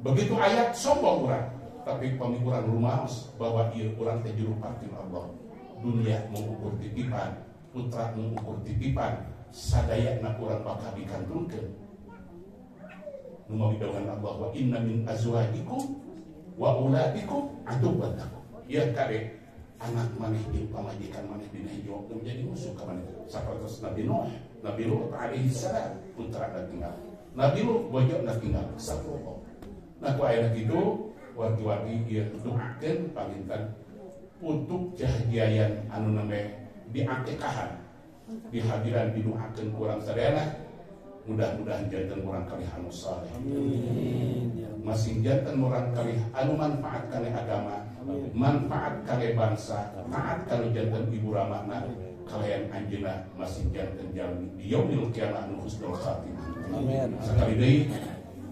begitu ayat sombong urang, tapi pami urang rumaos bahwa ieu urang teh juru parkir Allah. Dunia mengukur titipan, putra mengukur titipan, sadayana urang bakal dikantunkeun. Nu mawi dawuhan Allah wa inna min azwajikum wa auladikum aduwwan lakum. Ieu kade anak maneh jeung pamajikan maneh dina hiji waktu menjadi musuh ka maneh. Sapertos Nabi Nuh, Nabi Lut alaihi salam putrana tinggal. Nabi Lut bojona tinggal sapropo. Nah ku aya kitu wargi-wargi ieu doakeun panginten untuk jahagiayan anu name diakekahan dihadiran didoakeun ku urang sadayana mudah-mudahan janten urang kalih anu saleh. Amin. Masing janten urang kalih anu manfaat kana agama, manfaat kana bangsa, taat kana janten ibu ramana kalayan anjeunna masing janten jalmi di yaumil kiamah anu husnul khatimah. Amin. Sakali deui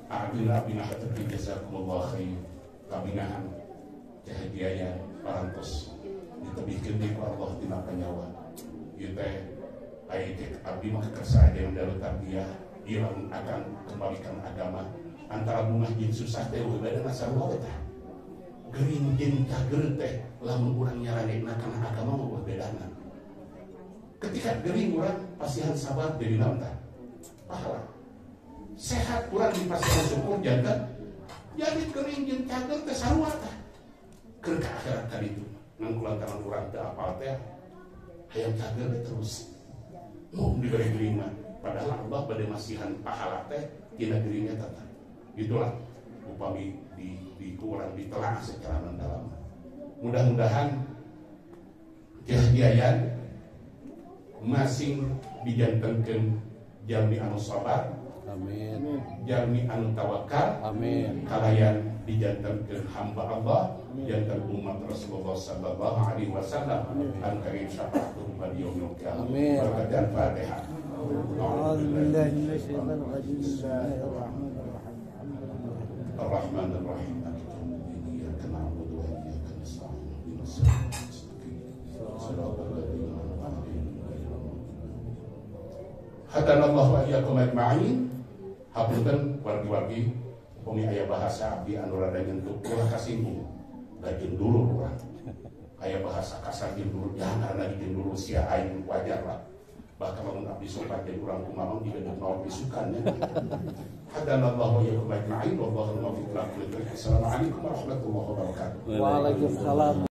abdina abdina hatur jazakumullah khair. Kabinahan jahagiayan parantos ditebihkeun deui ku Allah tina panyawa. Ieu teh aya cek abdi mah kersa aja yang dalu tarbiyah ieu lamun akan kembalikan agama antara bungah jeung susah teh eueuh badana sarua we tah. Gering jeung cager teh lamun urang nyaranekna kana agama mah eueuh bedana. Ketika gering urang pasihan sabar jadi naon tah? Pahala. Sehat urang dipasihan syukur janten jadi gering jeung cager teh sarua tah. Keur ka akhirat tadi itu ngan kulantaran urang teu apal teh hayang cager teh terus mau diberi gering mah padahal Allah bade masihan pahala teh tina geringnya tata. Itulah upami di kurang ditelaah secara mendalam. Mudah-mudahan jahagiayan masing dijantenkeun jalmi anu sabar. Amin. Jalmi anu tawakal. Amin. Kalayan dijantenkeun hamba Allah, janten umat Rasulullah sallallahu alaihi wasallam an karim syafaatuhum pada yaumil qiyamah. Amin. Berkat Al-Fatihah. A'udzu billahi minasyaitonir rajim. Bismillahirrahmanirrahim. Ar-Rahmanir Rahim. Maliki yaumiddin. Iyyaka na'budu wa iyyaka nasta'in. Ihdinas siratal mustaqim. Siratal ladzina an'amta 'alaihim ghairil maghdubi 'alaihim. Hadanallahu wa iyyakum ajma'in. Hapunten wargi-wargi upami aya bahasa abdi anu rada nyentuh ulah kasinggung. Da jeung dulur urang. Aya bahasa kasar jeung dulur, jangan karena jeung dulur sia aing wajar lah. Bahkan lamun abdi sopan jeung urang kumaha jiga deuk naon bisukan nya. Hadanallahu wa iyyakum ajma'in wallahu muwaffiq ila aqwamit thoriq. Assalamualaikum warahmatullahi wabarakatuh. Waalaikumsalam.